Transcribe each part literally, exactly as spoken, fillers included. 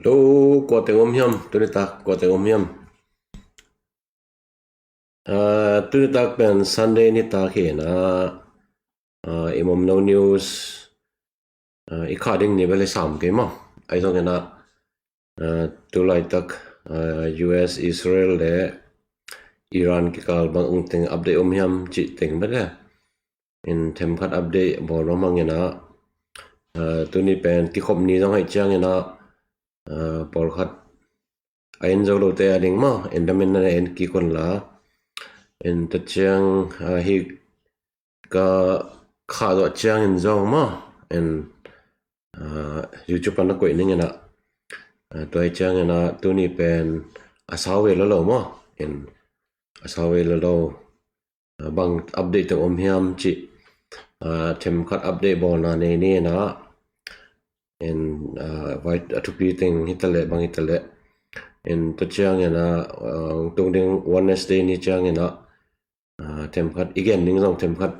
Tu kua teng om hiam, tu nitak kua teng om hiam. Ah, tu nitak pen Sunday nitak hi na, ah, i Momno News, ah, i khah ding ni bel i sam kei maw. Ahi zongin ah, ah, tu laitak, ah, U S, Israel le Iran kikal bang ung teng update om hiam cih teng bel le. In themkhat update bawl nuam hangin ah, ah, tuni pen kikhop ni zong ahih ciangin ah, ah, pawlkhat a en zo lote a ding maw, en damin na en kik un la. In tua ciang, ah, hi ka khah zawh ciangin zong maw, in, ah, YouTube ah na koih ning in ah, ah, tua ahih ciangin ah tuni pen a sau ve lo lo maw, in a sau ve lo lo. Ah, bang update teng om hiam cih, ah, themkhat update bawlna nei ni in ah, in, ah, vai a thupi teng hi ta leh, bang hi ta leh. In tua ciangin ah, ah, tung ding Wednesday ni ciangin ah, ah, themkhat i gen ding zong themkhat,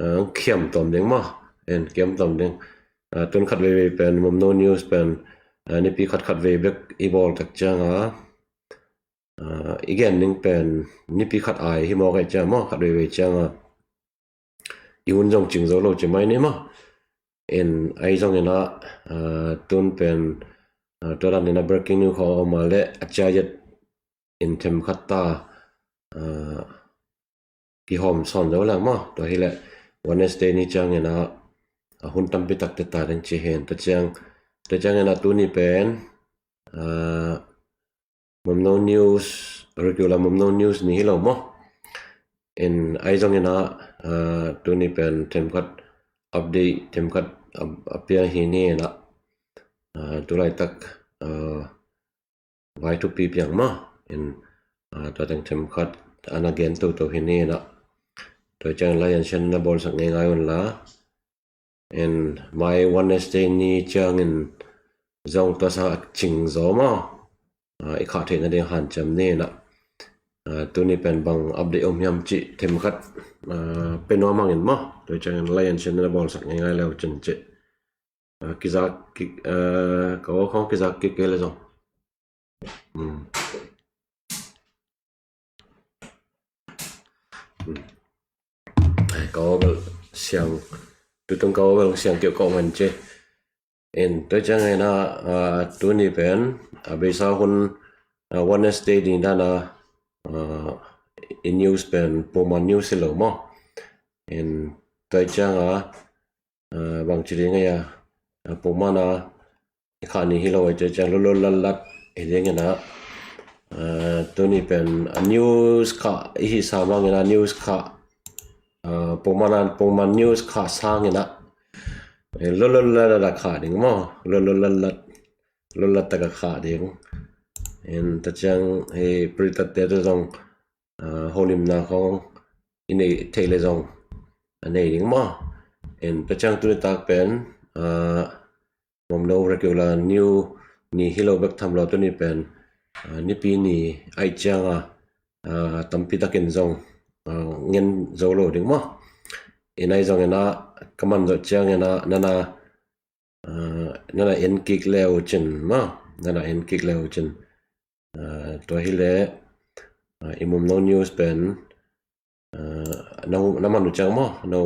ah, khiam tawm ding maw. In khiam tawm ding. Ah, tun khat veivei pen Momno News pen, ah, nipi khat khat vei bek i bawl tak ciang a, ah, i gen ding pen nipi khat ai hi mawk ahih ciang maw, khat veivei ciang a i hun zong cing zo lo ci mai ni maw. In ahi zongin ah, ah, tun pen, ah, tua dan in ah breaking news khawng a om a leh a cia yet in themkhat ta, ah, kihawm sawn zo leng maw. Tua hi leh Wednesday ni ciangin ah, ah, hun tampi tak te ta ding ci hen. Tua ciang, tua ciangin ah tuni pen, ah, Momno News, regular Momno News ni hi lo maw. In ahi zongin ah, ah, tuni pen themkhat update, themkhat a, a piang hi ni in ah, ah, tu laitak, ah, vai thupi piang maw. In, ah, tua teng themkhat a na gen toto hi ni in ah, tua ciang like and share na bawlsak ngeingai un la. In mai Wednesday ni ciangin zong tua sang a cing zaw maw. Ah, i khah theihna ding hanciam ni in ah, ah, tuni pen bang update om hiam cih themkhat, ah, pe nuam hangin maw. Tua ciangin like and share na bawlsak ngeingai le uh cin cih. Ah, kizak kik, ah, ka aw khawng kizak kik kei le zong. Hmm. Hmm. Ai, ka aw bel siang, tutung ka aw bel siang kiau kawh man ci. In tua ciang in ah, ah, tuni pen, ah, beisa hun, ah, Wednesday ding dan a, ah, i news pen puma news hi lo maw. In tua ciang a, ah, bang ci ding a, ah, puma na i khah ni hi lo a, tua ciang lulul latlat hi ding in ah, ah, tuni pen a news khah i hih sam hangin ah news khah, ah, puma na puma news khah sangin ah, eh, lulul latlat a khah ding maw, lulul latlat, lulul latlat a khah ding. In tua ciang hi printer te tu zong, ah, holimna khawng i neih theih le zong a nei ding maw. In tua ciang tuni tak pen, ah, Momno regular news ni hi lo bek tham lo, tuni pen, ah, nipi ni ahih ciang a, ah, tampi takin zong, ah, ngen zo lo ding maw. In ahi zongin ah ka man zawh ciangin ah na na, ah, na na en kik le uh cin maw, na na en kik le uh cin. Ah, tua hi leh, ah, i Momno News pen, ah, na, na man uh ciang maw, na,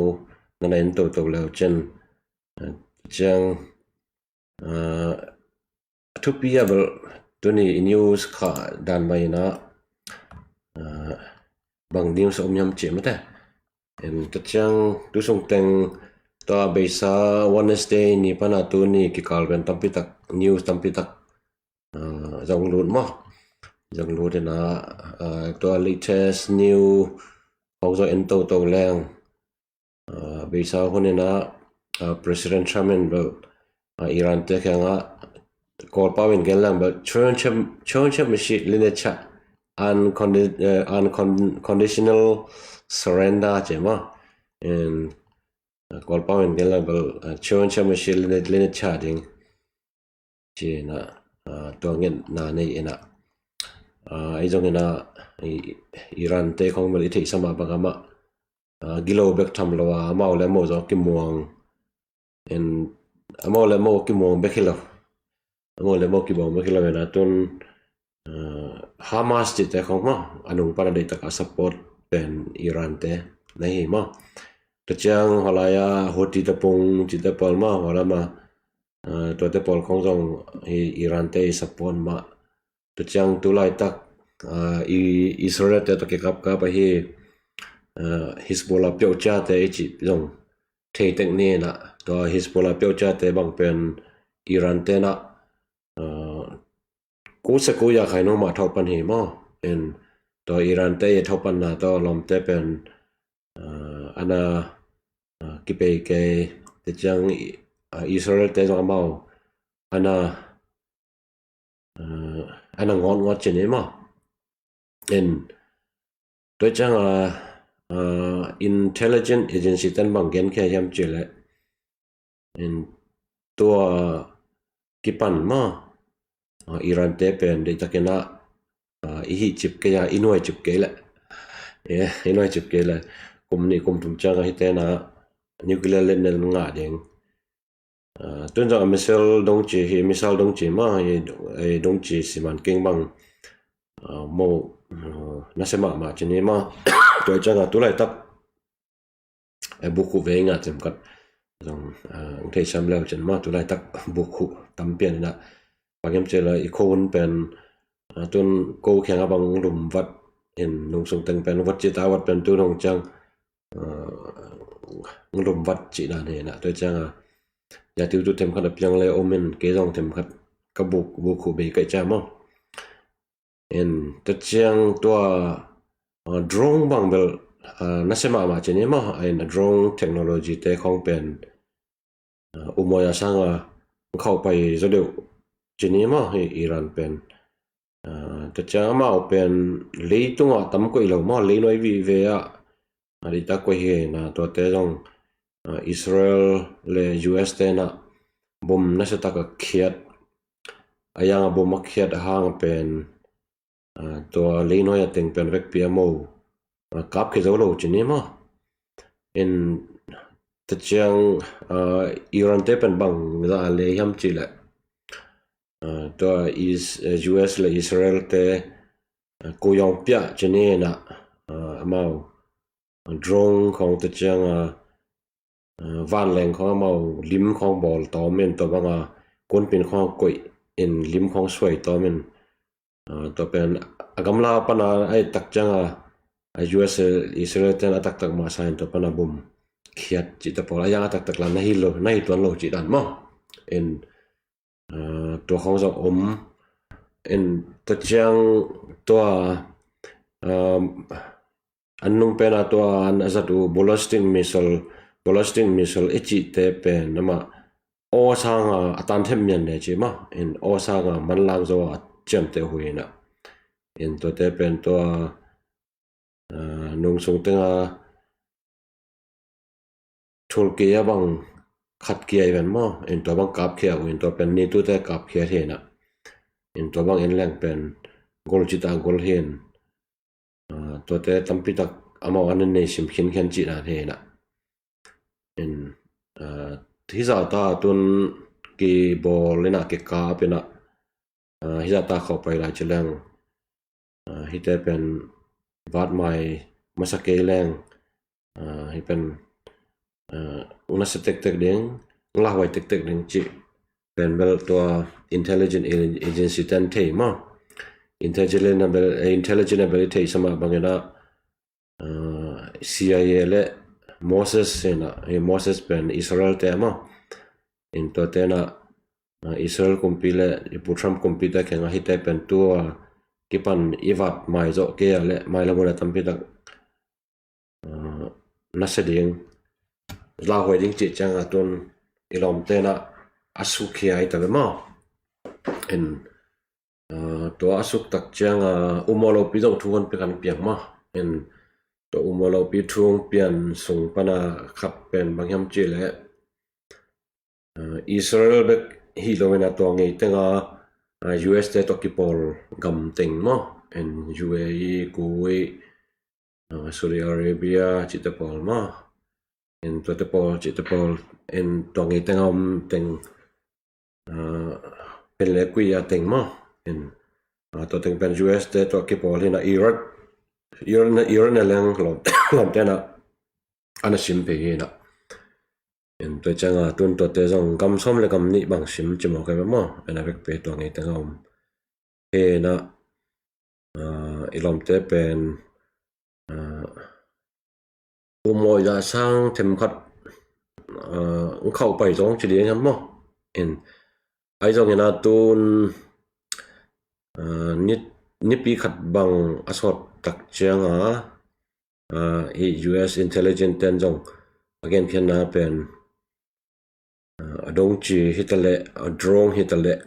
na na en toto le uh cin. Ah, ciang, ah, thupi a bel tuni i news khah dan mah in ah, ah, bang news om hiam cih mate. En tua ciang tu sung teng tua beisa Wednesday ni pan a tuni kikal pen tampi tak, news tampi tak, ah, zong lut maw. Zong lut in ah, ah, tua latest news khawng zong en toto leng. Ah, beisa hun in ah, ah, President Trump in bel, ah, Iran te kiangah Kawlpau in gen lang bel, chonche, chonche masi linacha, uncondi-, eh, uncon-, conditional surrender ci maw. In, ah, Kawlpau in gen lang bel, ah, chonche masi lina, linacha ding. Ci in ah, ah, tua ngetna nei in ah. Ah, ahi zongin ah, i, Iran te khawng bel i theihsa mah bang a mah, ah, gilo bek tham lo a, amau le amau zong kimuang. En, amau le amau kimuang bek hi lo. a maw le maw kibawm bek hi lo in a tun, Hamas cihte khong maw, a nung pan a deihtak a support pen Iran te na hi maw. Tua ciang hua lai a Houthi te pung cihte pawl maw, hua lai mah, tuate pawl khong zong hi Iran te i support mah. Tua ciang tu laitak Israel te tawh kikapkap ahi Hezbollah peuh ciate i cih zong thei tek ni in a, tua Hezbollah peuh ciate bang pen Iran te in a kusia kuya khai nung mah thawh pan hi maw. In tua Iran te i thawh panna tawh lawmte pen ana kipei kei. Tua ciang Israel te zong amau ana ana ngawt ngawt ci ni maw. In tua ciang a intelligence agency ten bang genkhia hiam ci le, in tua kipan maw, Iran te pen deihtakin a i hih cip kei a, i nuai cip kei le, i nuai cip kei le, kum nih kum thum ciang a hite in a nuclear len nen ngah ding. Tun zong a missile dong ci hi, missile dong ci maw, hi dong ci siman keng bang mo nasia mahmah ci ni maw. Tua ciang a tu laitak bukhuh vei ngah cem khat zong ang thei sam leu cin maw, tu laitak bukhuh tam pian in a, bang hiam ci le i kho hun pen tun ko khiang a bang lum vat in nungsung teng pen vat ci ta, vat pen tu nong ciang lum vat ci dan hi in a. Tua ciang a ya tiu tu themkhat a piang le om in, kei zong themkhat ka buk bukhuh bei kaih ciang maw. In tua ciang tua drone bang bel nasia mahmah ci ni maw. In a drone technology te khong pen umawi a sang a khauh pai zaw deuh ci ni maw hi Iran pen. Tua ciang amau pen leitung ah tam koih lo maw, leinuai vive ah a deihtak koih hi in a, tuate zong Israel le U S te in a bom nasia tak a khiat, a yang a bom a khiat a hang a pen tua leinuai a teng pen vekpi a mo kap khia zo lo ci ni maw. In tua ciang Iran te pen bang za a le hiam ci le, tua U S le Israel te kuyawng piah ci ni in a, amau drone khong tua ciang a vanleng khong amau lim khong bawl tawm in, tua bang a kunpin khong koih in lim khong suai tawm in, tua pen a gamla pan a i tak ciang a U S Israel ten a taktak masa in tua pan a bom khiat cihte pawl a yang a taktak la na hi lo, na hi tuan lo cih dan maw. In tua khong zong om. In tua ciang tua an nung pen a tua an a zat uh ballistic missile, ballistic missile i cihte pen amah aw sang a a tan them mian le ci maw. In aw sang a manlang zo a ciamteh hui in a. In tuate pen tua nungsung teng a thulkei a bang khat kia i ven maw. In tua bang kap khia uh, in tua pen ni tute kap khia hi in a. In tua bang in leng pen gol ci ta gol hi in, tuate tampi tak amau an nei sim khinkhian cih dan hi in a. In hi zah ta tun kibawl in a kikap in a, hi zah ta khauh pai lai ci leng hite pen vatmai masa kei leng hi pen nasia tektek ding, lauhuai tektek ding cih pen bel tua intelligence agency ten thei maw. Intelligence a bel, intelligence a bel i theihsa mah bang in a C I A le Moses hi in a, hi Moses pen Israel te maw. In tuate in a Israel kumpi le i pu Trump kumpi te kiang a hite pen tua kipan i vat mai zawh kei a le mai lam uh le tampi tak nasia ding, lauhuai ding cih ciang a tun i lawmte in a suk khia hi ta ve maw. In tua a suk tak ciang a um aw lopi zong thu hong piak an piang maw. In tua um aw lopi thu hong pian sung pan a khat pen bang hiam ci le Israel bek hi lo in a tua ngei teng a U S te tawh kipawl gam teng maw. In U A E, Kuwait, Saudi Arabia cihte pawl maw. In tuate pawl cihte pawl in tua ngei teng a om teng Pen le kuih a teng maw. In, a, tua teng pen U S te tua kipawl hi na Iran, Iran, Iran a leng lawm, lawmte na ana sim phei hi na. In tua cianga tun tuate zong gam sawm le gam nih bang sim ci mawk hi ve maw. En a vek pe tua ngei teng a om. Hi na, a, i lawmte pen, a, umawi dah sang themkhat, a, khauh pai zong ci ding hiam maw. In, ai zong ina tun, a, ni, nipi khat bang a sawt tak cianga, a, i U S intelligence ten zong a genkhiatna pen, a, a dong ci hi ta leh, a drone hi ta leh,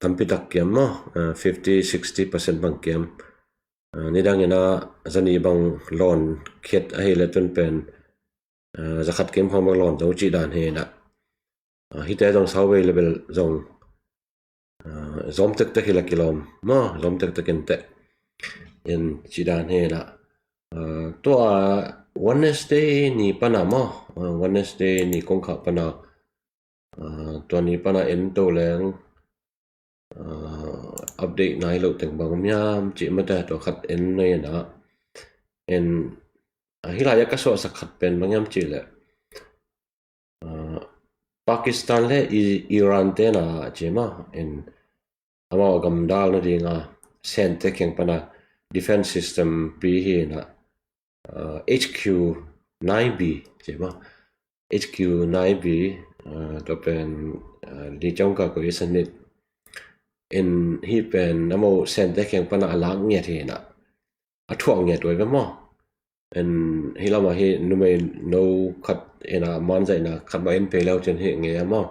tampi tak kiam maw, a, fifty, sixty percent bang kiam. A, nidang ina zani bang lawn khiat ahi le tun pen, a, zakhat kim khawng bang lawn zo cih dan hi na. A, hite zong sau vei le bel zong, a, zom tektek hi la kilawm maw, zom tektek in teh. In cih dan hi na. A, tua Wednesday ni pana maw, a, Wednesday ni kongkhak pana, a, tua ni pana en to leng, a, update nai lo teng bang om hiam cih mate tua khat en nai na. En, a, hi lai a ka suahsak khat pen bang hiam cih leh, a, Pakistan le I-, Iran te na ci maw. En, amau a gamdal nadinga Sente kiang pana defense system pi hi na, a, H Q nine B ci maw. H Q nine B, a, tua pen, a, Li Chong Ka ko i sanit. En hi pen amau Sente kiang pana a lak ngiat hi na. A thuak ngiat ua ve maw. En hi lama hi numei no khat ina manzaina khat mah en phei leu cin hi ngei a maw.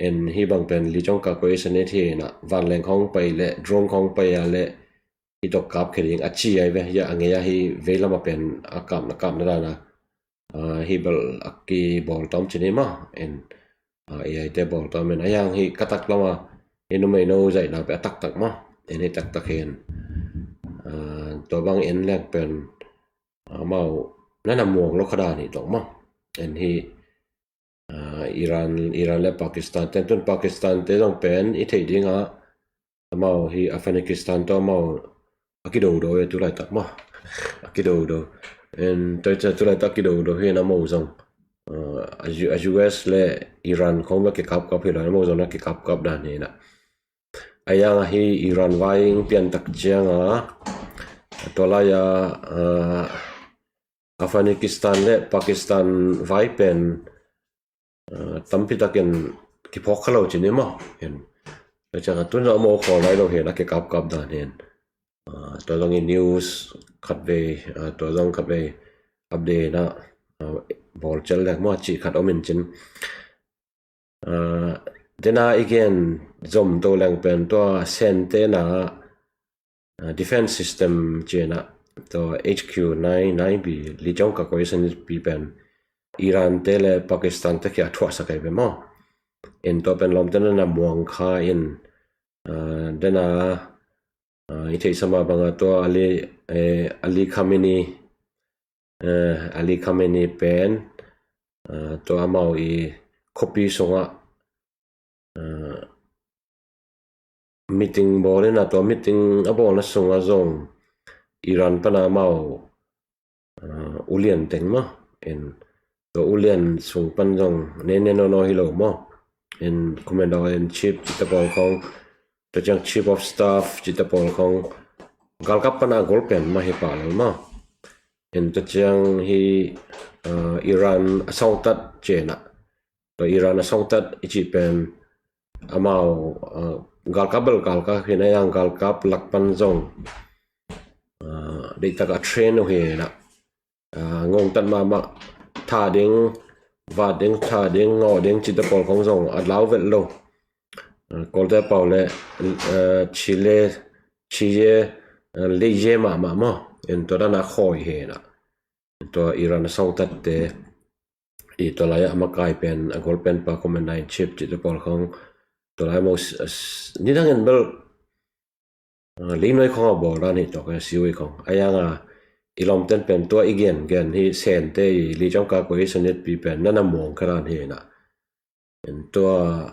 En hi bang pen Li Chong Ka ko i sanit hi na vanleng khawng pai le drone khawng pai a le hi tok kap khe ding a ci ai ve. Hi a ngei a hi vei lama pen a kapna kapna dana, a, hi bel a kibawl tawm ci ni maw. En, a, A I te bawl tawm in a yang hi ka tak lama hi numei no zaihna pe a taktak maw. En hi taktak hi en, a, tua bang en leng pen, a, amau nana muang lo kha dan hi tawh maw. En hi, a, Iran, Iran le Pakistan te, tun Pakistan te zong pen i theih dinga amau hi Afghanistan tawh amau a kidodo e tulaitak maw. A kidodo. En toi ca tulaitak kidodo hi na amau zong, a, a U-, a U S le Iran khawng bek kikapkap hi lo, amau zong na kikapkap dan hi na. A yang a hi Iran vai ing pian tak cianga tua lai a, a, Afghanistan le Pakistan vai pen, a, tampi takin kiphawk kha lo ci ni maw. Hin tua cianga tun zong amau khawl lai lo hin a kikapkap dan hin, a, tua zong i news khat vei, a, tua zong khat vei update na, a, bawl cel lek maw cih khat om in cin. A, dena i gen zom to leng pen tua Sente na, a, defense system cina tua H Q nine, nine B, Li Chong Ka ko i sanit pi pen Iran te le Pakistan te kia thuahsak ai ve maw. En tua pen lawmte nana muang kha in, a, dena, a, i theihsa mah banga tua Ali, eh, Ali Khamenei, eh, Ali Khamenei pen, a, tua amau i khuapi sunga, a, meeting bawl ina tua meeting a bawlna sunga zong Iran pana amau, a, ulian teng maw. En tua ulian sung pan zong nene nono hi lo maw. En commander in chief cita pawl khawng, tua ciang chief of staff cita pawl khawng galkap pana a gol pen mah hi pah lo maw. En tua ciang hi, a, Iran a sawngtat cina. Tua Iran a sawngtat i cih pen amau, a, galkap bel galkap hi na yang galkap lak pan zong, a, deihtak a train uh hi na. A, ngongtat mahmah tha ding, vat ding, tha ding, ngawh ding cita pawl khawng zong a lau velh lo. A, Kawlte pau le, a, chile, chiye, a, leiye mahmah maw. En tua dana khawi hi na. Tua Iran a sawngtatte i tua lai a makai pen a gol pen pa commander in chief cita pawl khawng tua lai maw, a, nidangin bel, a, leinuai khawng a bawl dan hi tawk a siwi khawng. A yanga i lawmten pen tua i gen gen hi Sente i Li Chong Ka ko i sanit pi pen nana muang kha dan hi na. En tua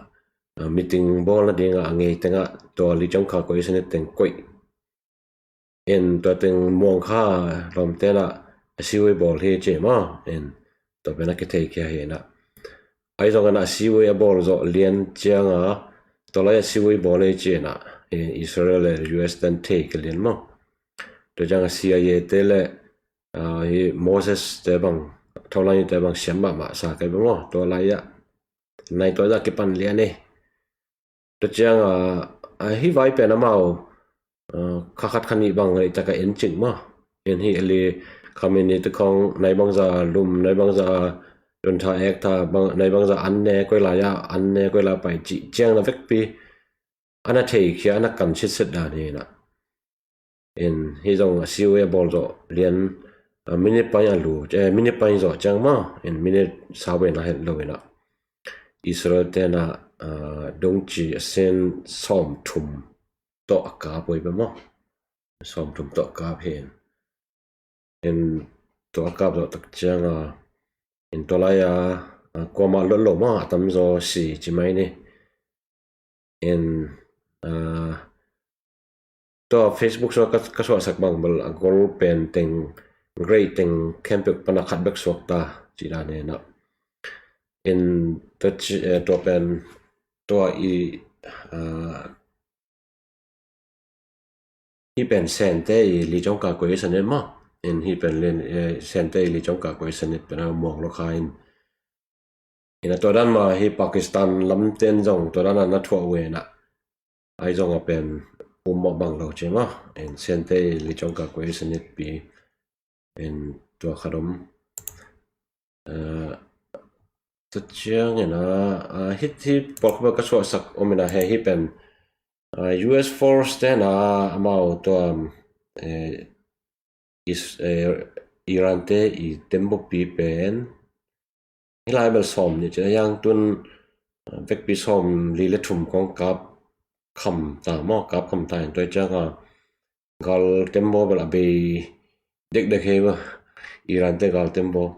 meeting bawl nadingah a ngei tengah tua Li Chong Kha koih, Senate teng koih. En tua teng Muang Kha lawmte nah a siwei bawl hi ci maw. En tua pen a kithei khia hi nah. Ahi zongin a siwei a bawl zawh lian cianga tua lai a siwei bawl hi ci nah. En Israel le U S ten thei kilian maw. Tua cianga C I A te le hi Moses te bang, Thawlani te bang siam mahmah sa kai bang maw. Tua lai ah nai tua zah kipan lian hi. Tua cianga hi vai pen amau kha khat kha nih bang rei taka en cing maw. En hi eli khamini te khong nai bangza lum, nai bangza luntha ektha, nai bangza an ne koi lai ah an ne koi lai pai cih ciang na vekpi ana thei khia, ana kan sitset dan hi nah. En hi zong a siwei a bawl zawh lian minute pain a lu, minute pain zawh ciang maw. En minute sawei na het lo hi nah. Israel te nah dongci a sen sawm thum tawh a kap uh hi pen maw. Sawm thum tawh a kap hi. En tua a kap zawh tak cianga en tua lai a kuamah lot lo maw, a tamzaw si ci mai ni. En tua Facebook sua ka suahsak bang bel a gol pen teng, grey teng khempeuh pana khat bek suak ta ci dan hi nah. En tua pen tua i hi pen Sente i Li Chong Kha koih Senate maw. En hi pen Sente i Li Chong Kha koih Senate pen a Muang Lo Kha in. En a tua dan mah hi Pakistan lamten zong tua dan a na thuah uh hi nah. Ahi zong a pen um mah bang lo ci maw. En Sente i Li Chong Kha koih Senate pi. En tua khat om. Tua ciangin a hih hih pawlkhat ka suahsak om in a, hei hih pen U S force te na amau tua Iran te i tembaw pi pen hih lai bel sawm nih cih a, yang tun vekpi sawm li le thum kong kap kham ta maw, kap kham ta in tua ciang a gal tembaw bel a bei dekdek hi maw. Iran te gal tembaw,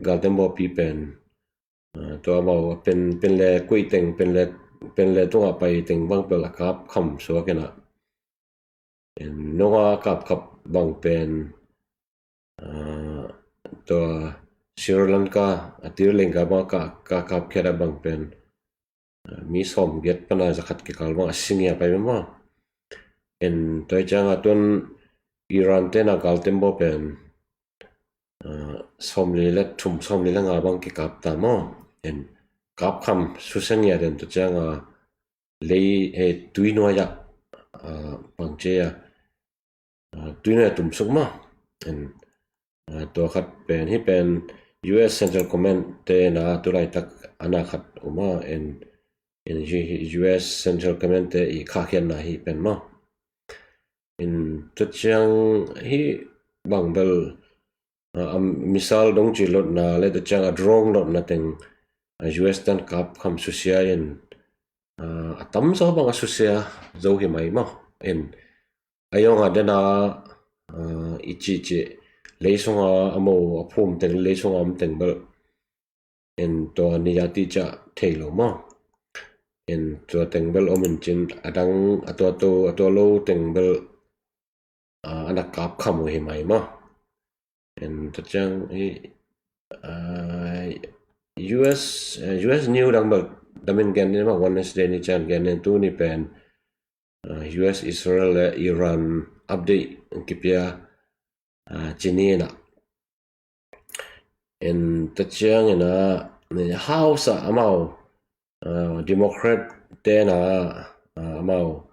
gal tembaw pi pen tua amau pen, pen le kuih teng, pen le, pen le tungah pai teng bang bel a kap kham suak in a. Nonga kap khap bang pen tua Sri Lanka a tir lengka bang ka, ka kap khiat a bang pen mi sawm giat pana za khat kikal bang a si ngia pai maw. En tua ciang a tun Iran te na gal tembaw pen sawm li le thum, sawm li le nga bang kikap ta maw. En kap kham susia ngiat en tua ciang a lei he tui nuai ah bang ci a tui nuai a tum suk maw. En tua khat pen hih pen U S Central Command te na tu laitak a na khat um a, en, en U S Central Command te i khahkhiatna hih pen maw. En tua ciang hih bang bel a missile dong ci lotna le tua ciang a drone lotna teng U S ten kap kham susia in a tamzaw bang a susia zo hi mai maw. En a yong a dena i cihcih lei sunga a mo a phum teng, lei sunga om teng bel en tua ni a ti ciah thei lo maw. En tua teng bel om in cin a dang a tua to, a tua lo teng bel a na kap kham uh hi mai maw. En tua ciang i U S, U S new dang bel damin gen ni maw, Wednesday ni ciang gen ni, tu ni pen U S Israel le Iran update kipia ci ni na. En tua ciang in a House ah amau Democrat te na amau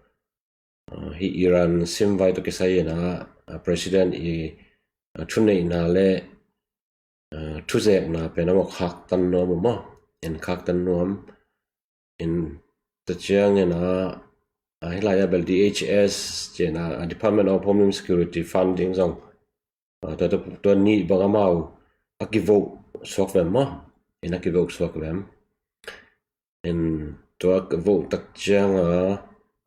hi Iran simvai tawh kisai in a President i thuneihna le thuzekna pen amau khaktan nuam uh maw. En khaktan nuam. En tua ciang in a hih lai a bel D H S ci in a Department of Homeland Security funding zong tua, tua nih bang amau a kivote suak vem maw. En a kivote suak vem. En tua vote tak ciang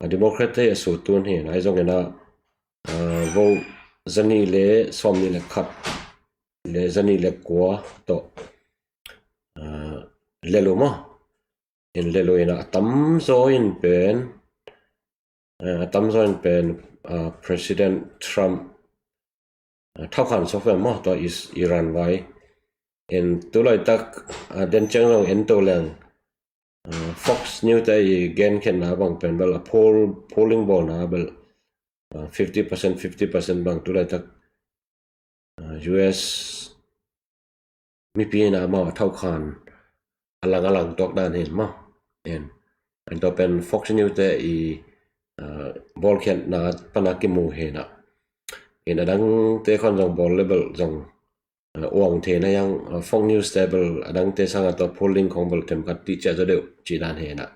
a Democrat te a sutun hi na, ahi zong in a vote zanih le sawmnih le khat le zanih le kua tawh lel uh maw. In le lo in a tamzaw in pen, a tamzaw in pen President Trump thaukhan sawk ve maw, tua Iran vai. In tulaitak den ciang zong en to leng Fox News te i genkhiatna bang pen bel a poll, polling bawlna bel fifty percent, fifty percent bang tulaitak US mipi in amau a thaukhan a lang a lang tuak dan hin maw. En, en tua pen Fox News te i bawlkhiatna pana kimu hi na. In a dangte khon zong bawl le bel zong uang thei na yang Fox News te bel a dangte sanga tua polling khong bel themkhat tih ciah zaw deuh cih dan hi na.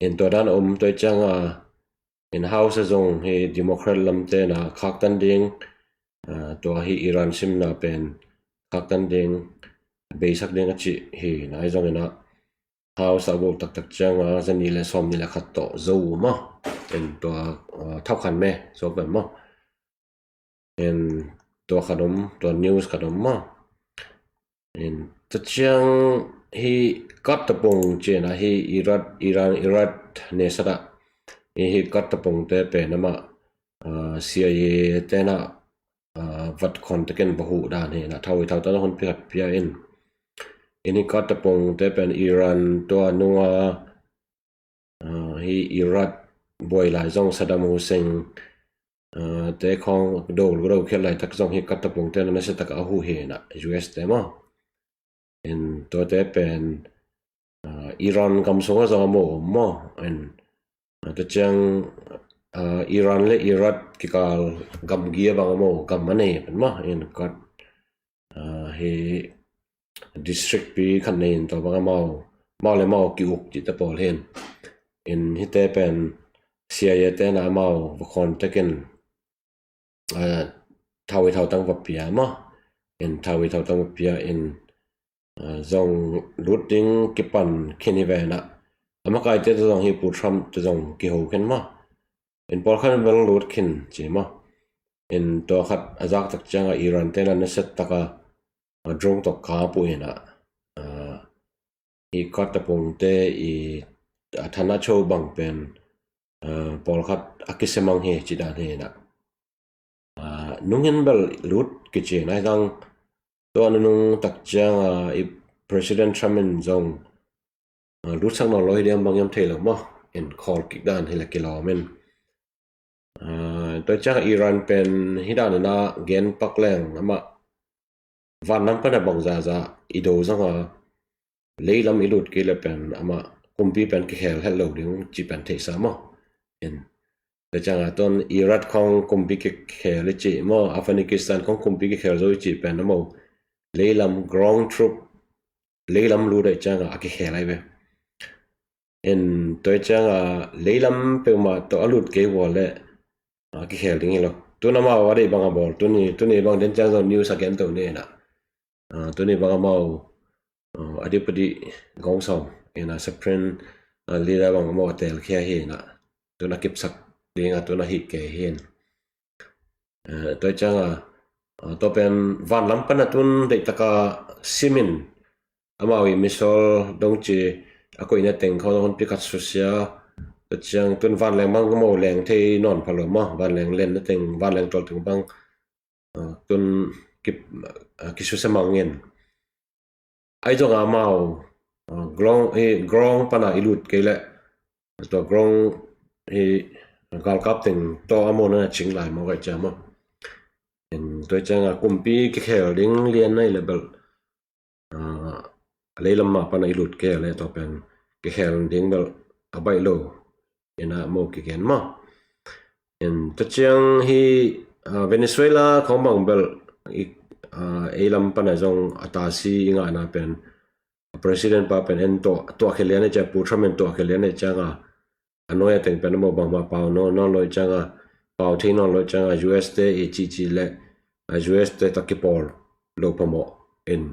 In tua dan a um tua cianga in House a zong hi Democrat lamte na khaktan ding, tua hi Iran simna pen khaktan ding, beisak ding a cih hi na, ahi zongin a House a buk taktak cianga zani le sawm ni le khat tawh zo maw. In tua thaukhan me sawk pen maw. In tua khat om, tua news khat om maw. In tua ciang hi Kat Tapung cih na hi Irat, Iran, Irat ne sat a hi hi Kat Tapung te pen amah CIA te na vat khon tekin va huh dan hi na, thau i thau ta na hun pi khat pia in. In hi Kat Tapung te pen Iran tua nunga hi Irak buai lai zong Saddam Hussein te khong do, do khiat laitak zong hi Kat Tapung te na nasiatak a huh hi na, US te maw. In tuate pen Iran gam sungah zong a maw om maw. In tua ciang Iran le Irak kikal gamgi a bang a maw, gam a nei pen maw. In Kat hi district pi khat nei in tua bang amau, mau le mau ki-uk cihte pawl hin. In hite pen CIA te na amau va khon tekin thau i thau tang va pia maw. In thau i thau tang va pia in zong lut ding kipan khin hi ve na. A makaite te zong hi Pu Trump te zong kiho khin maw. In pawlkhat in bel lut khin ci maw. In tua khat a zak tak cianga Iran te na nasiatak a drone tawh kap uh hi na. Hi Kat Tapung te i a thana cho bang pen pawlkhat a kisemang hi ci dan hi na. Nungin bel lut kici na hi zang tua nunung tak cianga i President Trump in zong lutsak nawn lo hi diam bang hiam thei lo maw. In khawl kik dan hi la kilawm in. Tua ciang Iran pen hi dan in a gen pak leng amah van lam pana bang zaza i do zanga leilam i lut kei le pen amah kumpi pen kikhel het lo ding ci pen theihsa maw. In tua cianga tuan Irak khong kumpi kikhel i ci maw, Afghanistan khong kumpi kikhel zo i ci pen amau leilam ground troop leilam lut ai cianga a kikhel ai ve. In tua cianga leilam peuhmah tawh a lut kei vua le a kikhel ding hi lo. Tun amau a deih bang a bawl, tuni, tuni bang den ciang zong news a gen to ni na. Tuni bang amau a dipadi gong sawm ina supreme leader bang amau a telkhia hi na. Tun a kipsak dinga tun a hih kei hin. Tua cianga tua pen vanlam pana tun deihtaka simin amau i misol dong ci a koihna teng khawng hon pikhat susia. Tua ciang tun vanleng bang amau leng thei nawn pha lo maw, vanleng lenna teng, vanleng tual teng bang tun kisusia mangin. Ai zonga amau ground hi, ground pana i lut kei leh tua ground hi galkap teng tawh a mawna na cing lai maw kai ciang maw. Tua cianga kumpi kikhel ding lian na i le bel a leilam mah pana i lut kei le tua pen kikhel ding bel a baih lo ina maw kigen maw. Tua ciang hi Venezuela khawng bang bel ei lam pana zong a tasi i ngahna pen president pa pen en tuah khia lian ei ciang, Pu Trump en tuah khia lian ei cianga a nuai a teng pen a maw bangmah pau nawn lo ei cianga, pau thei nawn lo ei cianga US te i cici le US te tak kipawl lo phamawh in.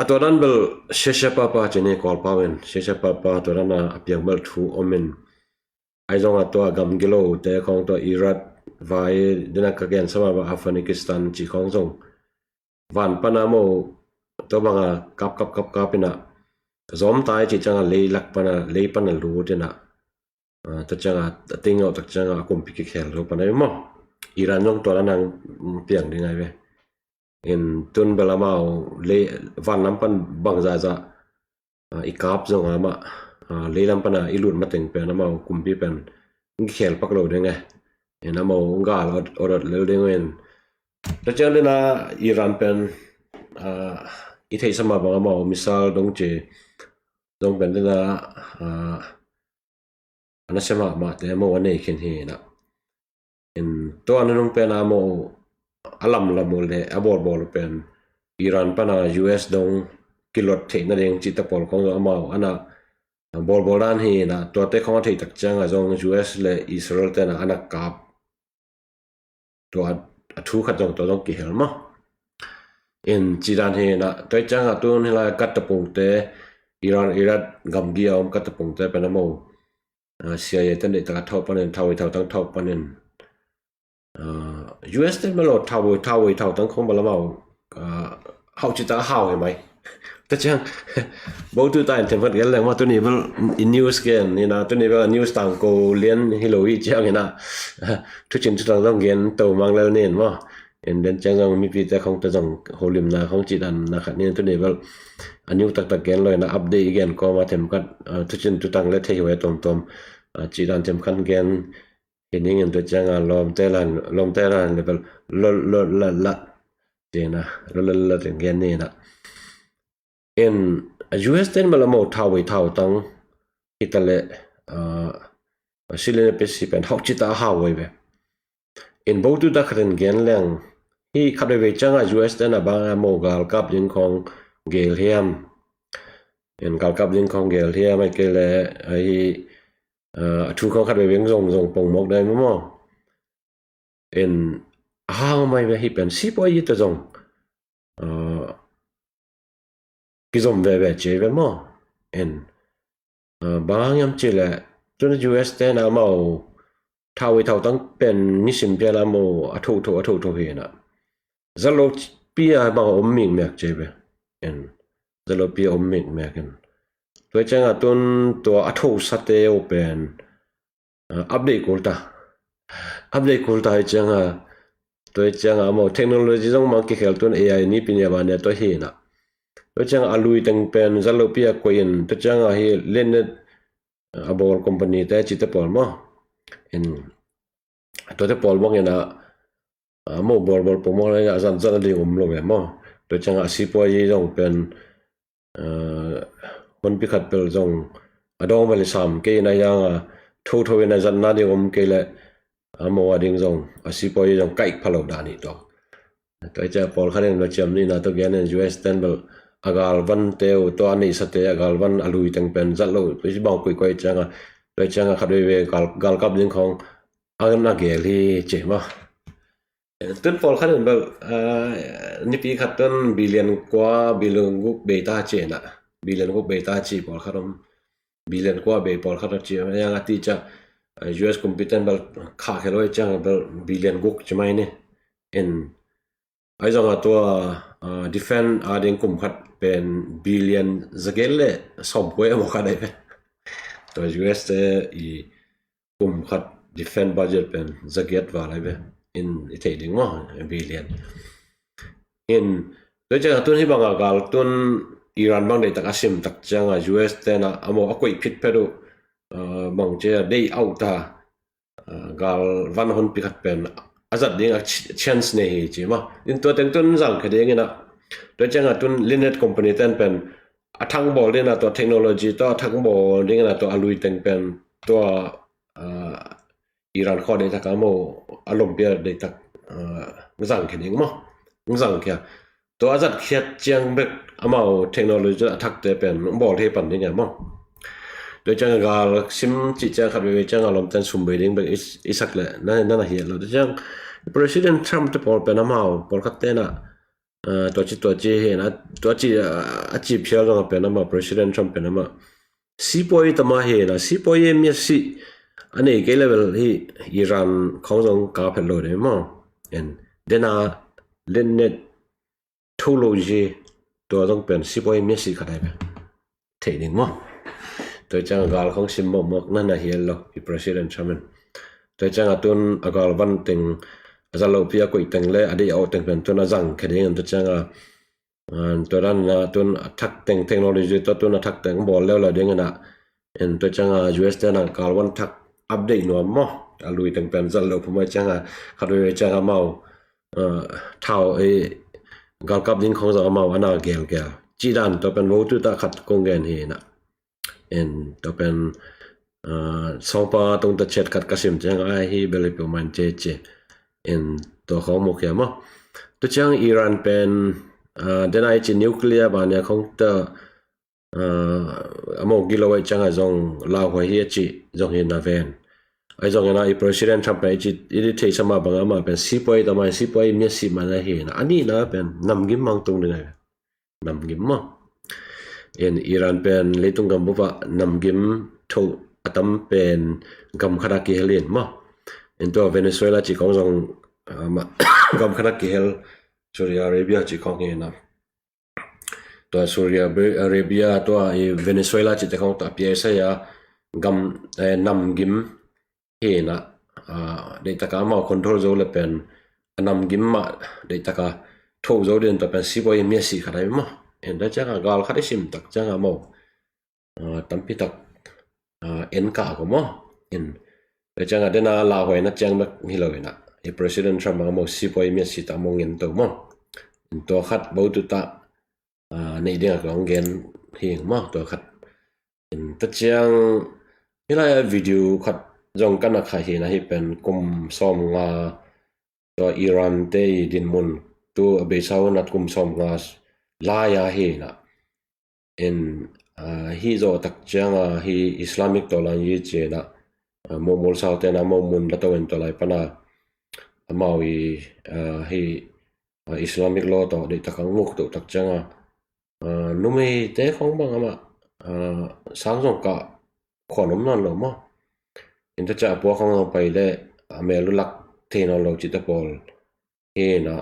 A tua dan bel siasia papa cini Kawlpau in siasia papa tua dan a piang bel thu om in. Ai zonga tua gamgilo te khawng tua Irak vai dena ka gen sama ba Afghanistan ci khawng zong van pana maw tua banga kap kap kap kap ina zom tai cih ciangah lei lak pana, lei pana lut inah, ah, tua ciangah a teng ngauh tak ciangah a kumpi kikhel zo pana maw. Iran zong tua dan hang piang ding ai ve. In tun bel amau lei, vanlam pan bangzahzah, ah, i kap zong amah, ah, leilam pana i lut mateng pen amau kumpi pen kikhel pak lo ding e. In amau gal odot lel ding in. Tua ciang dena Iran pen, ah, i theihsa mah bang amau missile dong ci zong pen dena, ah, a nasia mahmahte amau a nei khin hi inah. In tua nunung pen amau a lamlam uh le a bawlbawl uh pen Iran pana U S dong kilot theih nading cihte pawl khong zong amau ana bawlbawl dan hi inah, tuate khong a theih tak ciangah zong U S le Israel tena ana kap tua a thu khat zong tua zong kihel maw. In ci dan hi inah, tua ciangah tun hilai Qatar pungte, Iran, Iraq gamgi a om Qatar pungte pen amau, ah, C I A ten deihtak a thauh panin, thau i thautang thauh panin, ah, U S ten mah lo thau, thau i thautang khong bel amau, ah, hauh cita hau hi mai. Tua ciang bo tu ta in themkhat gen leng maw, tuni bel i news gen inah, tuni bel a news tangko lian hi lo hi ciang inah, thucin thutang zong gen to mang lel nin maw. In den ciang zong mipite khong te zong holimna khong cih dan na khat ni, tuni bel a news taktak gen lo inah update i gen kawma themkhat, ah, thucin thutang le theihuai tomtom, ah, cih dan themkhat gen hi ning in, tua ciangah lawmte lan, lawmte lan le bel lo lo la la cih inah, lo lo la cih gen ni inah. In U S ten bel amau thau i thautang hi ta le, ah, silin a pesi pen hauh cita hau ai ve. In bo tu ta khat in gen leng, hi khat veve ciangah U S ten a bang amau galkap ding khong gel hiam. In galkap ding khong gel hiam ai kei le, ah, hi, ah, a thu khong khat veve zong zong pongmawk dai maw. In a hang mai ve hi pen sipuai i ta zong, ah, kizom veve ci ve maw. In, ah, bang hang hiam ci le, tun U S ten amau thau i thautang pen nisim pian amau a thotho, a thotho hi inah. Zalo pi a bang om mikmek ci ve. In, zalo pi a om mikmek in. Tua ciangah tun tua a thosate uh pen, ah, update kul ta. Update kul ta hi ciangah, tua hi ciangah amau technology zong mang kikhel tun A I ni pi ni a ban ne tua hi inah. Tua ciangah a lui teng pen zalo pi a koih in, tua ciangah hi lennet, ah, a bawl company te cihte pawl maw. In tuate pawl bang inah, ah, amau bawlbawl pongmawk le a zat zat nading om lo ve maw. Tua ciangah a sipuai zong pen, ah, hunpi khat bel zong a dawng bel i sam kei inah, a yang a thotho inah zat nading om kei le amau a ding zong a sipuai zong kaih pha lo dan hi tua. Tua ciang pawlkhat in va ciam ni inah tua gen in U S ten bel a galvante uh, tua a neihsate a galvan a lui teng pen zat lo, tua bang koihkoih ciangah, tua ciangah khat veve gal, galkap ding khong a na gel hi ci maw. Tun pawlkhat in bel, ah, nipi khat tun billion kua, billion guk bei ta ci inah, billion guk bei ta ci pawlkhat om, billion kua bei pawlkhat a ci, a yang a ti ciah, ah, U S kumpi ten bel khah khel uh ciang bel billion guk ci mai ni. In ai zong a tua, ah, defense a ding kum khat pen billion zagiat le sawmkua a maw khat ai pen. Tua U S te i kum khat defense budget pen zagiat val ai ve. In i thei ding maw, billion. In tua ciangah tun hi bangah gal tun Iran bang deihtak a sim tak ciangah U S tenah amau a koih phitphet uh, ah, bang cia deih auh ta, ah, galvan honpi khat pen a zat ding a ch-, chance nei hi ci maw. In tua teng tun zangkhia ding inah, tua ciangah tun Linnet company ten pen a thangbawl ding inah tua technology tua a thangbawl ding inah tua a lui teng pen tua, ah, Iran khua deihtak a maw a lompi a deihtak, ah, zangkhia ding maw. Zangkhia. Tua a zatkhiat ciang bek amau technology a thakte pen bawl thei pan ding a maw. Tua ciang gal sim cih ciang khat veve ciang a lawmten sum bei ding bek i, i sak le na, na, na hiat lo. Tua ciang President Trump te pawl pen amau pawlkhat tenah, ah, tua ci, tua ci hi na, tua ci, ah, a ci phial zong a pen amah, President Trump pen amah sipuai tama hi na, sipuai mi a si a nei kei level hi Iran khong zong ka phet lo dei maw. En dena lennet tho lo zi tua zong pen sipuai mi a si khat ai pen. thei ding maw. Tua ciang a gal khong sim mawkmawk na na hial lo i President Trump in. Tua ciang a tun a gal van teng a zat lopi a koih teng le a deih a awh teng pen tun a zang khe ding in tua ciang a tua dan a tun a thak teng technology tua tun a thak teng bawl leuleu ding in a en tua ciang a U S te na gal van thak update nuam maw a lui teng pen zat lo pumai ciang a khat veve ciang a mau thau ei galkap ding khong zong amau ana gelgel cih dan tua pen vo tu ta khat kong gen hi na. En tua pen sawngpa tung ta chet khat ka sim ciang ai hi bel i peuh man ce ce. En tua khong mu khia maw. Tu ciang Iran pen dena i ci nuclear ba nia khong ta a mawk gilo ai ciang a zong lauhuai hi a ci zong hi na ven. Ai zong ina i President Trump pen i ci i di thei sama bang ama pen sipuai tama sipuai mia si man a hi na a ni na pen namgim mang tung ding ai. Namgim maw. En Iran pen leitung gam bupa namgim tho a tam pen gam khata kihel in maw. En tua Venezuela ci kong zong gam khata kihel Saudi Arabia ci kong hi na. Tua Saudi Arabia tua i Venezuela ci te kong tua P S A a gam namgim hi na. Deihtaka amau control zo le pen a namgim mah deihtaka tho zo din tua pen sipuai mia si khat ai maw. En da ciang a gal khat i sim tak ciang a mau tampi tak en ka ko maw. En da ciang a dena lauhuai na ciang bek hi lo ina i President Trump a mau sipuai mia si tak mau ngen to maw. En tua khat bo tu ta nei ding a kong gen hi maw tua khat. En ta ciang hi lai a video khat zong kana kha hi na hi pen kum sawm nga tua Iran te i dinmun tu a beisa hun a kum sawm nga lai a hi na. En hi zo tak ciang a hi Islamic tawlan yi ci na mumul sau te na mumun la to en tua lai pana amau i hi Islamic law tawh deihtaka nguk to tak ciang a numei te khong bang ama sang zong ka khuan om nan lo maw. En ta ciang a pua khong zong pai le a mel u lak thei nan lo ci ta pawl hi na.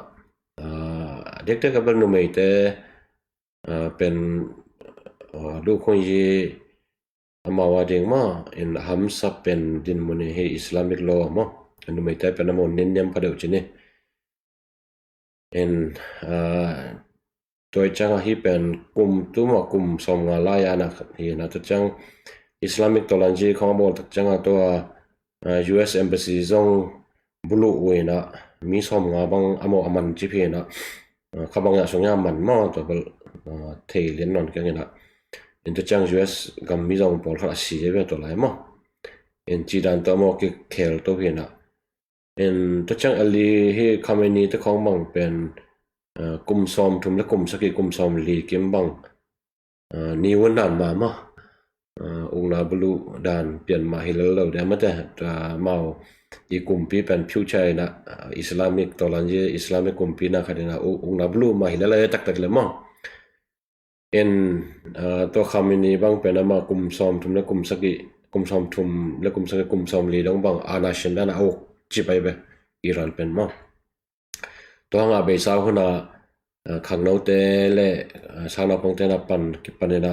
Dekdek a bel numei te pen duh khong yi amau a ding maw. En hamsa pen dinmun hi Islamic law maw. Numei te pen amau nin niam pha deuh ci ni. En tua ciang a hi pen kum tu maw kum sawm nga lai a na hi na tua ciang Islamic tawlan ci khong a bawl tak ciang a tua U S embassy zong buluh uh ina mi sawm nga bang amau a man ci phi na. Kha bang ya sung ya man maw tua bel thei lian non kiang ina. En tua ciang U S gam mi zong pawl khat a si ve tua lai maw. En ci dan tua maw kikhel to hi na. En tua ciang Ali hi Khamenei te khong bang pen kum sawm thum le kum saki kum sawm li kim bang ni wun dan ma maw. Ukna bulu dan pian mah hi lel lo dia mate ta mau i kumpi pen future ina Islamic tawlan yi Islamic kumpi na khat ina ukna bulu mah hi lel lo taktak le maw. En tua Khamenei bang pen ama kum sawm thum le kum saki kum sawm thum le kum saki kum sawm li dong bang ana sian dan a uk ci pai be Iran pen maw. Tua hanga beisa huna khangnote le sang naupangte na pan kipan ina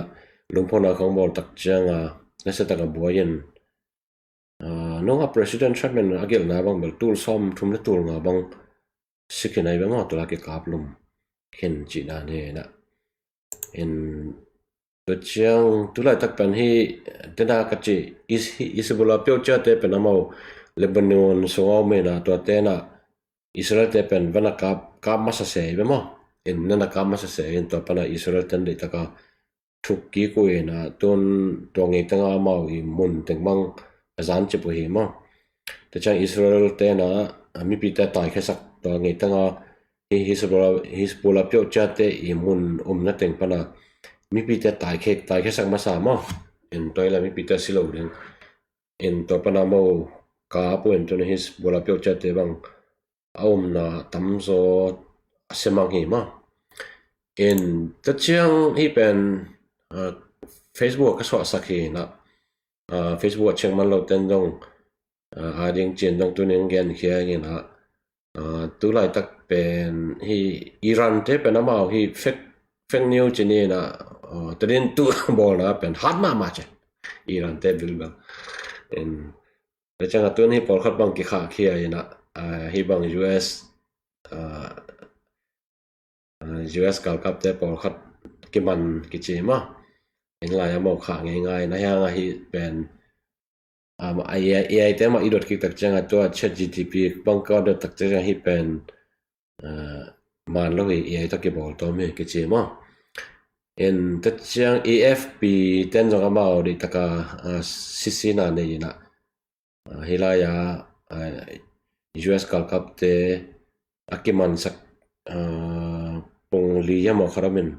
lungphona khong bawl tak ciang a nasa taka buai in nunga President Trump in a gelhna bang bel tul sawm thum le tul nga bang sikin ai bang maw tula kikap lum khin cihna ni na. En tua ciang tulaitak pen hi tena ka ci Hezbollah peuh ciate pen amau Lebanon sunga om ina tuate na Israel te pen vana kap kap masa se hi be maw. En nana kap masa se in tua pana Israel ten deihtaka thuk kik uh ina tun tua ngeitanga amau i mun teng bang a zan cip uh hi maw. Tua ciang Israel te na mipite taikhiasak tua ngeitanga hi Hezbollah peuh ciate i mun umna teng pana mipite taikhiasak masa maw. En tua ila mipite si lo ding. En tua pana mau kap uh en tuna Hezbollah peuh ciate bang a umna tamzaw a semang hi maw. En tua ciang hi pen Facebook a ka suahsak hi na. Facebook a check man lo ten dong a ding cin dong tuning gen khia hi na. Tulaitak pen hi Iran te pen amau hi fake fake news ci ni na. uh, tadin tu bawlna pen hat mahmah ci. Iran te bilbel. In, tua ciang a tun hi pawlkhat bang kikhahkhia in a, uh, hi bang U S, uh, uh, U S galkapte pawlkhat kiman kici mah. In lai a mawk khah ngeingai na hiang a hi pen um, A I, A I te mah i dot kik tak ciang a tua ChatGPT bang ka dot tak ciang a hi pen uh, man lo hi, A I tawh kibawl tawm hi kici maw. In tua ciang A F P ten zong amau deih taka uh, sisina nei in a uh, hi lai a uh, U S galkapte a kimansak uh, pung li hiam aw khat om in.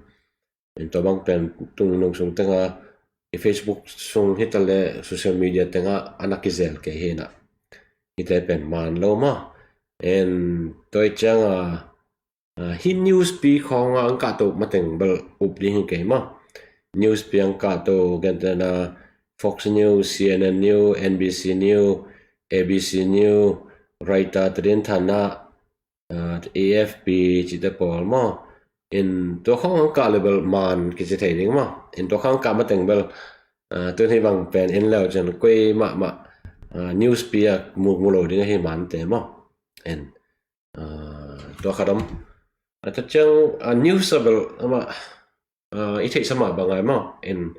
In tua bang pen tung nung sung tenga i Facebook sung hi ta le social media tenga a na kizel kei hi na. Hi te pen man lo maw. In tua ciang a uh, hi news pi khawng a ang kah to mateng bel up ding hi kei maw. News pi ang kah to gentena Fox News, C N N News, N B C News, A B C News, Reuters, tadin thana uh, A F P cite pawl maw. In tua khawng ang kah le bel man kici thei ding maw. In tua khawng kah mateng bel uh, tun hi bang pen in leu cian koi mahmah uh, news pi a muk mu lo ding hi man te maw. In uh, tua khat om. Uh, tua ciang uh, news a bel ama uh, i theih sa mah bang ai maw. In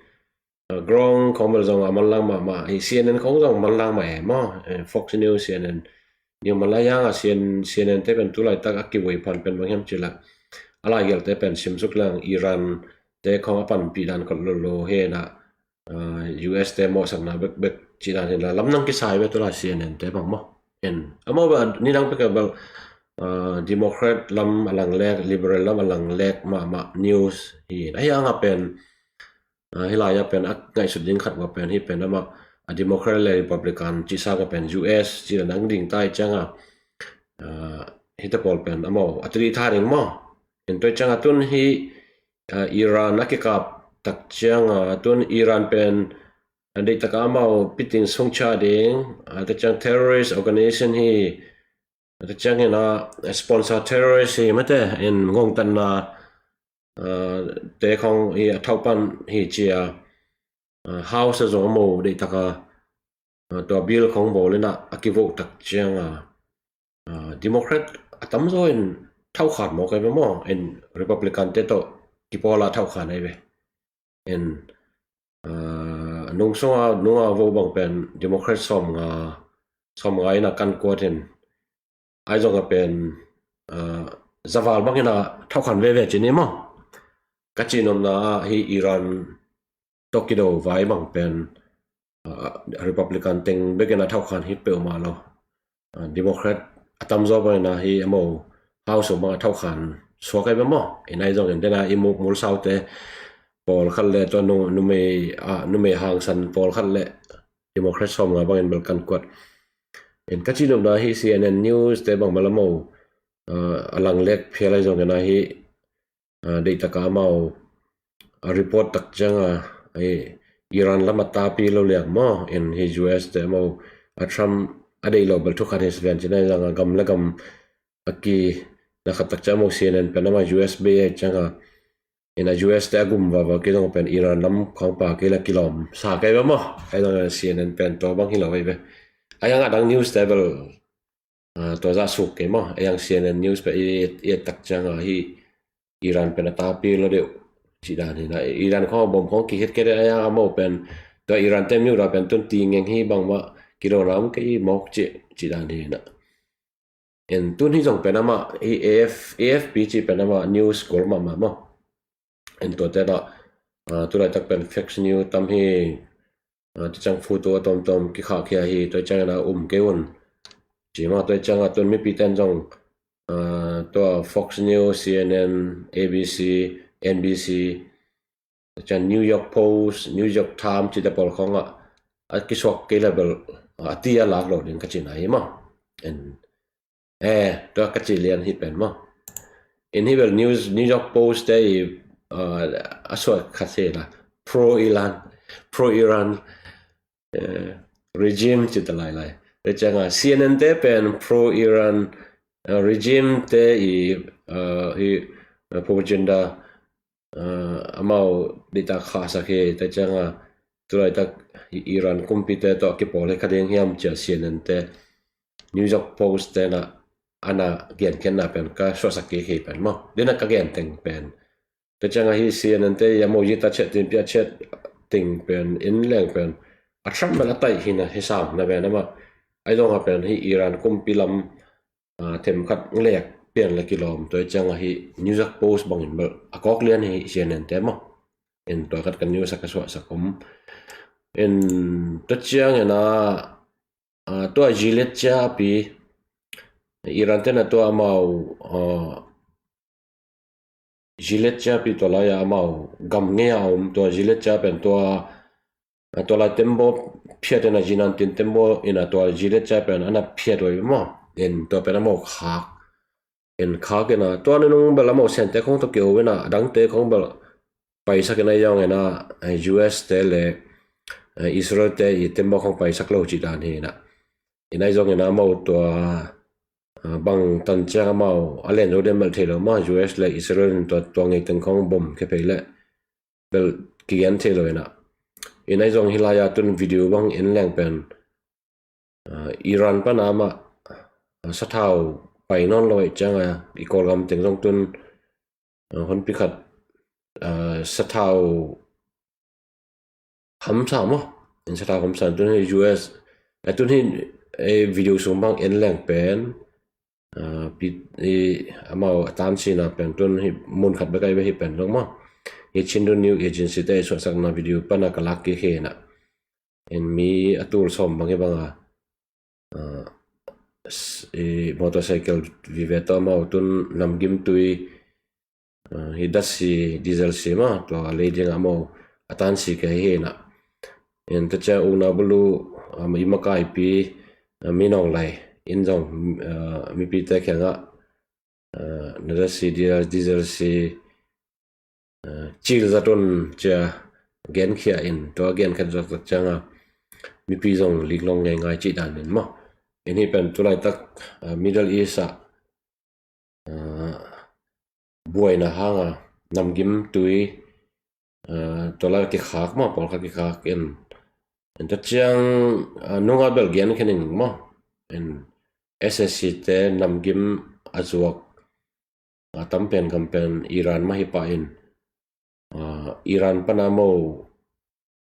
uh, grong khawng bel zong a manlang mahmah hi, C N N khawng zong manlang mah e maw. Uh, Fox News, C N N News manlang hiang a C N, C N N te pen tu laitak a kivui phan pen bang hiam ci la a lai gelh te pen simsuk lang Iran te khawng a panpih dan khat lo lo hi na uh, U S te mawhsakna bekbek ci dan hi la lamdang kisai ve tu la C N N te bang maw. En amau bel nidang pek a bel uh, Democrat lam a lang lek, Liberal lam a lang lek mahmah news hi na hiang a pen uh, hi lai a pen a ngaihsut ding khat va pen hi pen ama a Democrat le Republican ci sa ka pen U S ci la nang ding tai ciang a uh, hi te pawl pen amau a tri tha ding maw. En tua ciang a tun hi uh, Iran a kikap tak ciang a tun Iran pen a deih taka amau piting sung cha ding uh, tua ciang terrorist organization hi tua ciang in a sponsor terrorist hi mate in ngongtanna uh, te khawng hi a thaupan hi ci a uh, House a zong amau deih taka uh, tua bill khawng bawl in a a kivoh tak ciang a uh, Democrat a tamzaw in thaukhan mawk ai ve maw. In Republican te tawh kipawl a thaukhan ai ve. In uh, nung sunga nunga vo bang pen Democrat sawmnga sawmnga in a kan kuat in ai zong a pen uh, zaval bang in a thaukhan veve ci ni maw. Ka ci nopna ah hi Iran tawh kido vai bang pen uh, Republican teng bekin a thaukhan hi peuhmah lo. Uh, Democrat a tamzaw bang in a hi amau House bang a thaukhan suak ai ve maw. In ai zong in dena i muk mulsaute pawlkhat le tua numei uh, numei hangsan pawlkhat le Democrat sawmnga bangin bel kan kuat. In ka ci nopna hi C N N News te bang bel amau uh, a lang lek phial ai zong in a hi uh, deih taka amau a report tak ciang a uh, Iran lam a tapi lo liak maw. In hi U S te amau a Trump a deih lo bel thukhat hi sian ci na zang a gam le gam a ki na khat tak ciang amau C N N pen amau U S bei ai ciang a in a U S te a gum vava kei zong pen Iran lam khawng pa kei la kilawm sa kei ve maw. Ai zong C N N pen tua bang hi lo ai ve. Ai ang a dang news te bel uh, tua zah suk kei maw. Ai ang C N N news pen i et tak ciang a hi Iran pen a tapi lo deuh ci dan hi na. Iran khawng bom khawng kihit kei deuh ai ang amau pen tua Iran te miu da pen tun ti ngeng hi bang mah kidona om kei mawk ci ci dan hi na. En tun hi zong pen amah hi A F, A F P ci pen amah news gol mahmah maw. En tua te na uh, tu laitak pen fake news tam hi uh, tu ciang photo a tomtom kikhahkhia hi tua ciang na um kei un. Ci maw tua ciang a tun mipi ten zong uh, tua Fox News, C N N, A B C, N B C cian New York Post, New York Times cite pawl khawngah a kisuak kei le bel a ti a lak lo ding ka cina hi maw. En eh tua ka ci lian hi pen maw. In hi bel news, New York Post te i uh, a suak khat hi la pro Iran, pro Iran uh, regime ci ta lai lai. Te cianga C N N te pen pro Iran uh, regime te i uh, i uh, propaganda amau deihtak khahsak hi. Tua cianga tulaitak Iran kumpite tawh kipawl hi kha ding hiam cia C N N te, New York Post te na ana genkhiatna pen ka suahsak kik hi pen maw. Dena ka gen teng pen, tua cianga hi C N N te amau zita ciat tin pia ciat ting pen in leng pen a Trump bel a taih hina hi sam na pen amah. Ai zonga pen hi Iran kumpi lam themkhat lek pian le kilawm, tua cianga hi New York Post bangin bel a kawk lian hi C N N te maw. In tua khat ka news a ka suahsak om. In tua ciangin a tua Gilead ciapi, Iran tena tua amau Gilead ciapi tua lai-a amau gam ngei a om, tua Gilead cia pen tua, tua lai tembaw phiat ina zinan tin tembaw ina tua Gilead cia pen ana phiat uh hi maw. In tua pen amau khak, in khak ina tua nunung bel amau sente khong tawh kiho ina a dangte khong bel paisak ina, ai zong ina U S te le Israel te i tembaw khong paisak lo cih dan hi ina. Ina ai zong ina amau tua bang tan ciang amau a len zo den bel thei lo maw, U S le Israel in tua, tua ngei teng khong bom khia phei le bel kigen thei lo ina. Ina ai zong hi lai-a tun video bang in leng pen Iran pana amah sathau pai nawn lo ai cianga i Kawlgam teng zong tun honpi khat sathau hamsa maw. In sathau hamsa tun hi U S, tun hi video sung bang en leng pen amau a tansina pen tun hi mun khat bek ai bek hi pen zong maw. Hi Chindoon News Agency te i suahsakna video pana ka lak kik hi ina. In mi a tul sawm bang hi banga motorcycle vive tawh amau tun namgim tui hi datsi diesel si maw, tua lei dinga amau a tansi kei hi ina. In tua ciang ukna bulu i makaipi Min Aung Hlaing in zong mipite kiangah na datsi diesel si cil zat un cia genkhia in, tua genkhiat zat cianga mipi zong liklong ngeingai cih dan in maw. In hi pen tulaitak Middle East ah buaina hanga namgim tui tua lai kikhak maw, pawlkhat kikhak in. In tua ciang nunga bel genkhen in maw. In S S C te namgim a zuak a tam pen gam pen Iran mah hi pah in, Iran pana amau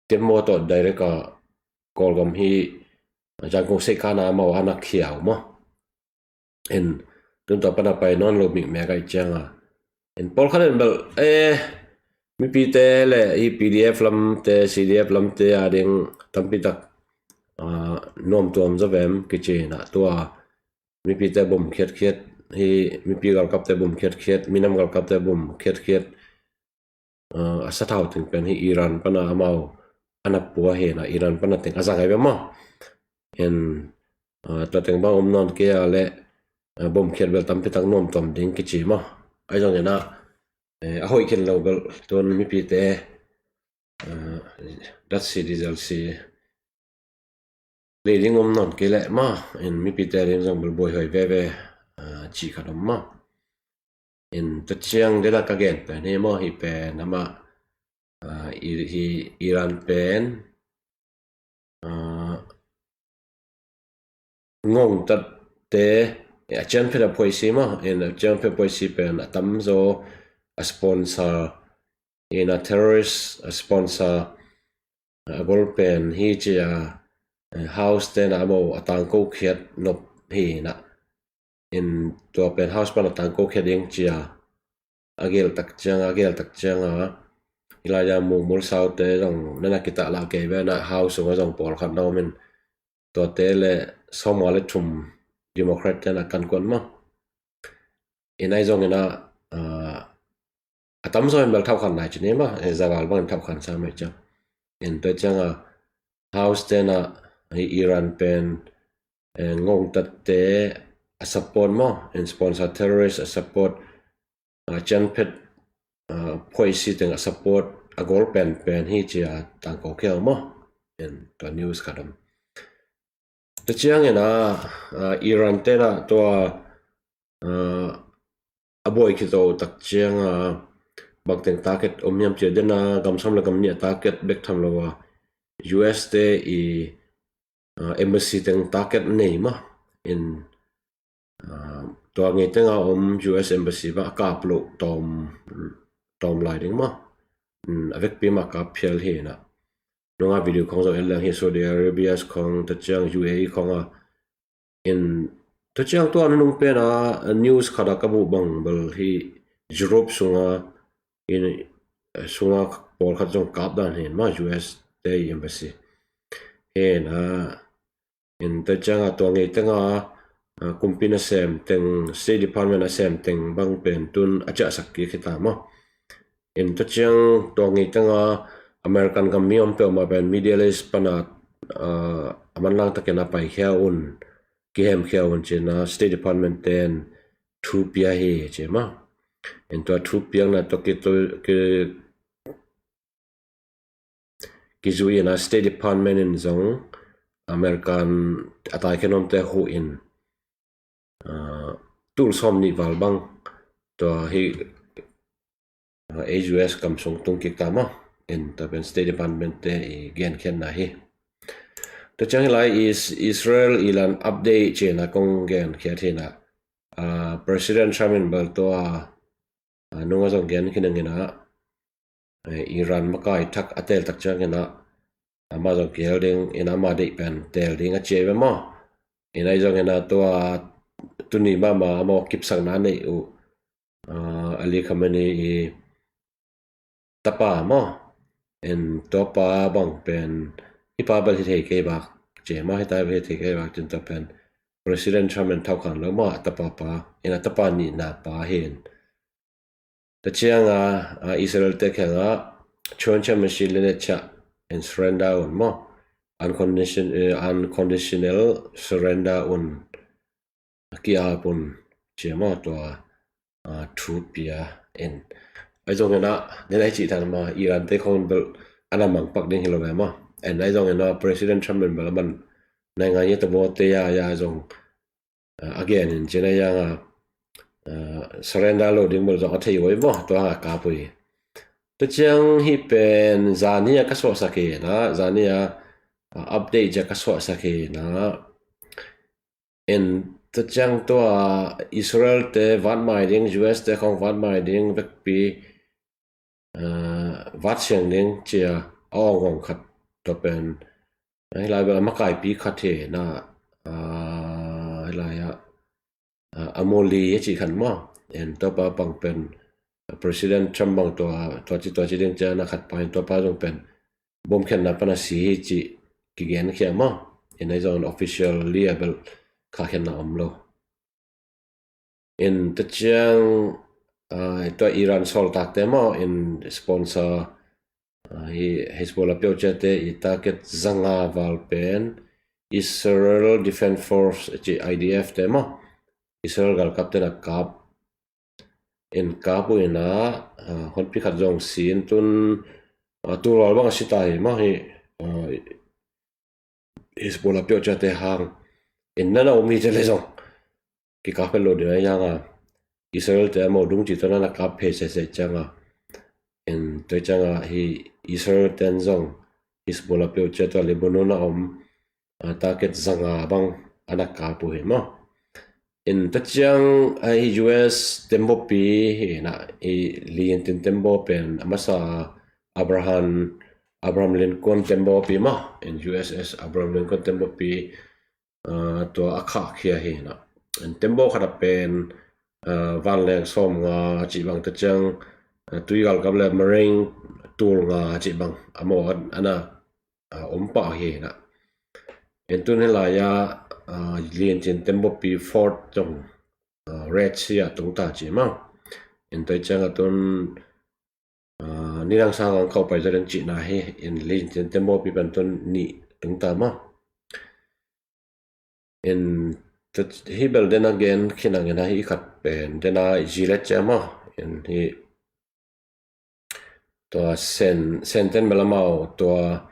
tembaw tawh direct a Kawlgam hi Yangon seikana amau ana khiau maw. In tun tua pana pai nawn lo mikmek ai cianga in pawlkhat in bel mipite le hi P D F lamte, C D F lamte a ding tampi tak nuamtuam zo vem kici ina tua mipite bom khiatkhiat hi, mipi galkapte bom khiatkhiat, minam galkapte bom khiatkhiat a sathau teng pen hi Iran pana amau ana pua hi ina, Iran pana teng a zang ai ve maw. In tua teng bang om nawn kei a le bom khiat bel tampi tak nuamtuam ding kici maw. Ai zong ina a hoih khin lo bel tun mipite datsi diesel si lei ding om nawn kei leh maw, in mipite ding zong bel buaihoi veve cih khat om maw. In tua ciang dena ka gen pen hi maw, hi pen amah hi Iran pen ngongtatte a cianphet a phoisi maw, in a cianphet phoisi pen a tamzaw a sponsor ina, terrorist a sponsor a gol pen hi cia House tena amau a tangko khiat nop hi ina. In tua pen House pana tangko khiat ding cia a geltak cianga, a geltak cianga hi lai-a mukmul saute zong nana kitahlah kei ve na, House sunga zong pawlkhat na om in tuate le sawmnga le thum Democrat tena kan kuan maw. In ai zong ina a tamzaw in bel thauhkhan lai ci ni maw, zagal bangin thauhkhan sa mai ciang. In tua cianga House tena hi Iran pen ngongtatte a support maw, in sponsor terrorist a support, a cianphet phoisi teng a support a gol penpen hi cia tangko khia maw. In tua news khat om. Tua ciangin a Iran tena tua a buai khito tak cianga bangteng target om hiam cih a, dena gam sawm le gam nih a target bek tham lo a, U S te i, ah, embassy teng target nei mah. In, ah, tua ngei tenga om U S embassy bang a kap loh tawm, tawm lai ding mah. In, a vekpi mah kap phial hi na. Nunga video khong zong en leng hi, Saudi Arabia khong, tua ciang U A E khong a. In, tua ciang tua nunung pen a news khat a ka muh bang bel hi Europe sunga, in, sunga pawlkhat zong kap dan hi mah, U S te i embassy. Hi na, in, tua ciang a tua ngei tenga, ah, kumpi nasem teng, State Department a sem teng bang pen tun a ciahsak kik hi ta mah. In, tua ciang tua ngei tenga American gam mi om peuhmah pen Middle East pana, ah, a manlang takin a paikhia un, kihemkhia un ci-in a State Department ten thu pia hi ci mah. In, tua thu piakna tawh ki, ki, kizui in a State Department in zong American a taikhen omte huh in, ah, tul sawm nih val bang tua hi, ah, U S gam sung tung kik ta mah. In, tua pen State Department te i genkhiatna hi. Tua ciang hi lai Is-, Israel Iran update ci-in a kong genkhiat hi na, ah, President Trump in bel tua, ah, nunga zong gen khin a ngin a, eh, Iran makai thak a tel tak ciangin a, amah zong kihel ding, in ama deih pen tel ding a ci ve maw. In ahi zongin a tua tuni mahmah amah kipsakna nei uh, ah, Ali Khamenei i tapa maw. In tua pa bang pen, hi pa bel hi thei kei bak, ci maw, hi ta bel hi thei kei bak, cin tua pen President Trump in thau khan lo maw, a tapa pa, in a tapa nihna pa hi in. Tua ciang a, a Israel te kiang a, chuan chia machine le ne chia in surrender un maw. Uncondition-, eh, unconditional surrender un. Ki-ap un ci maw tua, ah, thu pia in. Ahi zongin a, den ahi cih tan maw, Iran te khong bel ana mangpak ding hi lo ve maw. In ahi zongin a President Trump in bel a man naingan ye ta bo te ya ya zong, ah, again in cina yang a, ah, surrender lo ding bel zong a thei oi maw, tua a kap ui. Tua ciang hi pen zani a ka suahsak hi na, zani a, ah, update zia ka suahsak hi na. In tua ciang tua Israel te vat mai ding, U S te khong vat mai ding, vekpi, ah, vat siang ding cia a awng awng khat tua pen. Hi lai bel a makaipi khat hi na, ah, hi lai a, ah, Amoli a ci khan maw. In tua pa bang pen President Trump bang tua, tua ci, tua ci ding cia na khat pa in tua pa zong pen bom khenna pana si hi ci kigen khia maw. In ahi zongin officially a bel kha khenna om lo. In tua ciang, ah, tua Iran sawltak te maw, in sponsor, ah, hi Hezbollah peuh ciate i target zanga val pen Israel Defense Force ci I D F te maw. Israel galkap te na kap. In kap uh in a, ah, honpi khat zong si in tun, ah, tu lal bang a si ta hi maw hi, ah, Hezbollah peuh ciate hang. In nana om hi te le zong kikap het lo ding a hi hang a. Israel te a maw dung ci tua nana kap phei sese ciang a. In tua ciang a hi Israel ten zong Hezbollah peuh ciate tua Lebanon a om, ah, target zanga bang ana kap uh hi maw. In tua ciang, ah, hi U S tembaw pi hi na, hi Lincoln tembaw pen a masa Abraham, Abraham Lincoln tembaw pi maw. In U S S Abraham Lincoln tembaw pi, ah, tua a khah khia hi na. In tembaw khat a pen, ah, vanleng sawm nga a cih bang tua ciang, ah, tui galkap le marine tul nga a cih bang a maw ana, ah, om pah hi na. In tun hi lai a, ah, Lincoln tembaw pi Ford zong, ah, Red Sea a tung ta ci maw. In tua ciang a tun, ah, ni dang sang ang kau pai zaw ding cihna hi, in Lincoln tembaw pi pen tun nih tung ta maw. In tua hi bel dena gen khin ang in a hi khat pen dena zilet cia maw. In hi tua Sen, Sen ten bel amau tua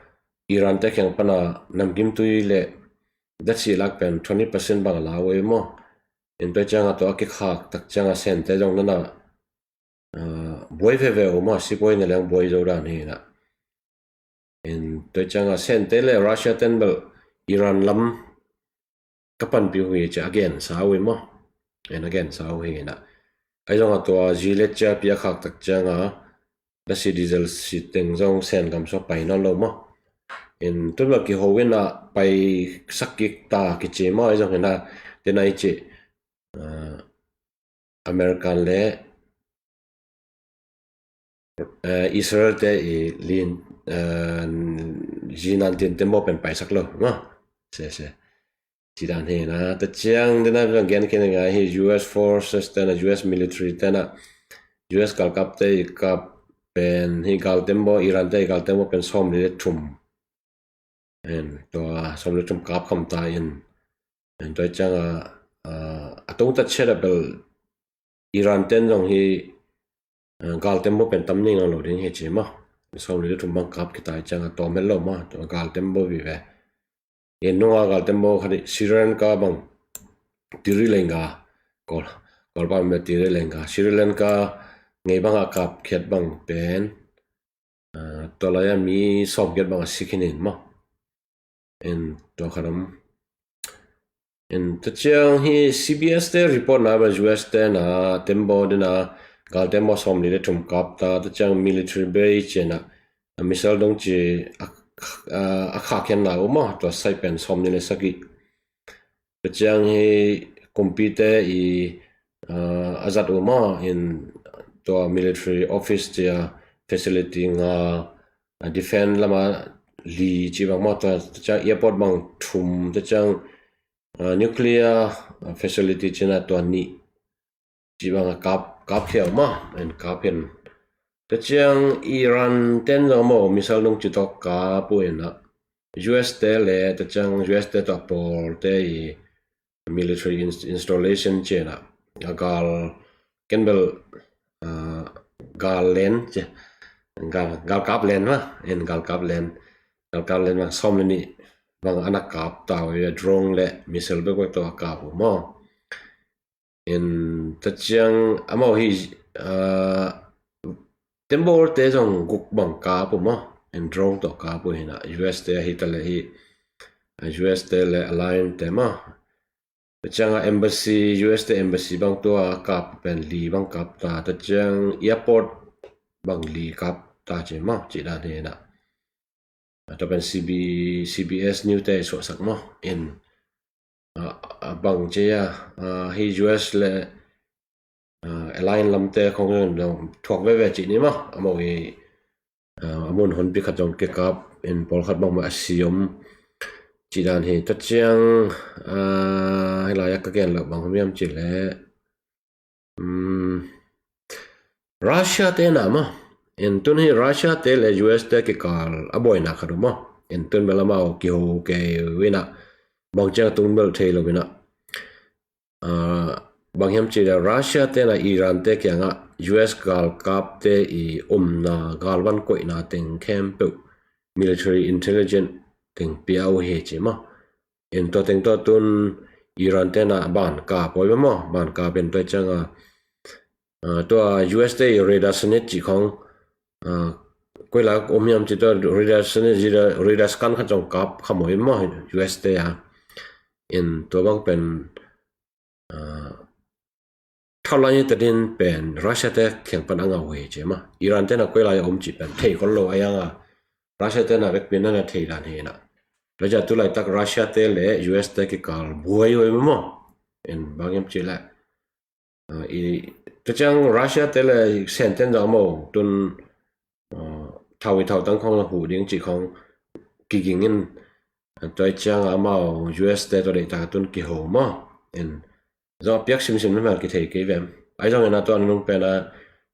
Iran te kiang pana namgimtui le datsi lak pen twenty percent bang a la uh ei maw. In tua ciang a tua a kikhak tak ciang a Sen te zong nana, ah, buai veve uh maw, sipuai na leng buai zo dan hi na. In tua ciang a Sente le Russia ten bel Iran lam ka panpih uh hi ci a gensa uh hi maw. In a gensa uh hi na. Ai zong a tua zi le ciapi a khak tak ciang a, na si diesel si teng zong Sen gam sua pai nawn lo maw. In tun bel kiho in a pai sak kik ta kici maw, ai zong hi na. Tena i ci, ah, American le, eh, Israel te i lin, eh, zinan tin tembaw pen paisak lo maw. Se, se. Ci dan hi na, ta ciang dena biang gen khin nga hi U S forces tena, U S military tena, U S galkap te i kap pen hi gal tembaw, Iran te i gal tembaw pen sawm li le thum. En, tua sawm le thum kap kham ta in. En, tua ciang a, a, a tung ta ciat a bel Iran ten zong hi, a, gal tembaw pen tam ning lo ding hi ci maw. Sawm le thum bang kap kita ciang a tawm het lo maw, tua gal tembaw vive. En, nunga gal tembaw khat hi Sri Lanka bang tiri lenga. Kol, kol bang me tiri lenga. Sri Lanka ngei bang a kap khiat bang pen, ah, tua lai a mi sawm kiat bang a si khin in maw. En, tua khat om. En, ta ciang hi C B S te report na bel U S tena tembaw dena gal tembaw sawm li le thum kap ta, ta ciang military base ciang a, a missile dong ci a, a, a khak khian na uh maw, tua sai pen sawm li le sagih. Ta ciang hi kumpite i, ah, a zat uh maw, in tua military office cia facility nga, ah, defense lama li ci bang maw, tua, ta ciang airport bang thum, ta ciang, ah, nuclear, ah, facility cina tua nih ci bang a kap, kap khia uh maw, en kap hen. Ta ciang Iran ten zong maw missile nung ci tawh kap uh in a, U S te le, ta ciang U S te tawh pawl te i military ins-, installation ciang a, a gal, ken bel, ah, gal len ci, gal, gal kap len maw, en gal kap len, gal kap len bang sawm le nih bang a na kap ta uh, drone le missile bek bek tawh a kap uh maw. En, ta ciang amau hi, ah, tembaw te zong guk bang kap uh maw. En, drone tawh kap uh hi na, U S te hi ta le hi, ah, U S te le alliance te maw. Ta ciang a embassy, U S te embassy bang tua kap pen li bang kap ta, ta ciang airport bang li kap ta ci maw, ci dan hi na. Ah, tua pen C B, C B S News te suahsak maw. En, ah, ah, bang ci a, ah, hi U S le, ah, alliance lamte khong zong thuak veve ci ni maw. Amau hi, ah, a mun honpi khat zong kikap in pawlkhat bangmah a si om ci dan hi. Ta ciang, ah, hi lai a ka gen loh bang om hiam ci le, um, Russia te na maw. En, tun hi Russia te le U S te kikal a buaina khat uh maw. En, tun bel amau kiho kei uh hi na, bang ciang a tung bel thei lo hi na. Ah, bang hiam ci le Russia te na Iran te kiangah U S galkap te i omna galvan koihna teng khempeuh military intelligence teng pia uh hi ci maw. En, tua teng tawh tun Iran te na ban kap uh hi maw, ban kap en tua ciang a, ah, tua U S te i radar scan ci khong, ah, koi lai om hiam ci tua radar scan, radar, radar scan khat zong kap kham uh hi maw U S te a. En, tua bang pen, ah, thaulai ni ta din pen Russia te kiang pan a ngah uh hi ci maw. Iran te na koi lai a om ci pen thei khol lo a, yang a Russia te na vekpi na na thei dan hi na. Tua ciang tu laitak Russia te le U S te kikal buai uh hi maw. En, bang hiam ci le, ah, i, ta ciang Russia te le Sen ten zong maw tun, ah, thau i thau tang khong la huh ding ci khong kiging in, ah, tua ciang amau U S te tua deihtak tun kiho maw. En, zong a piak simsim na hmel kithei kei vem. Ai zong en a tua nunung pen a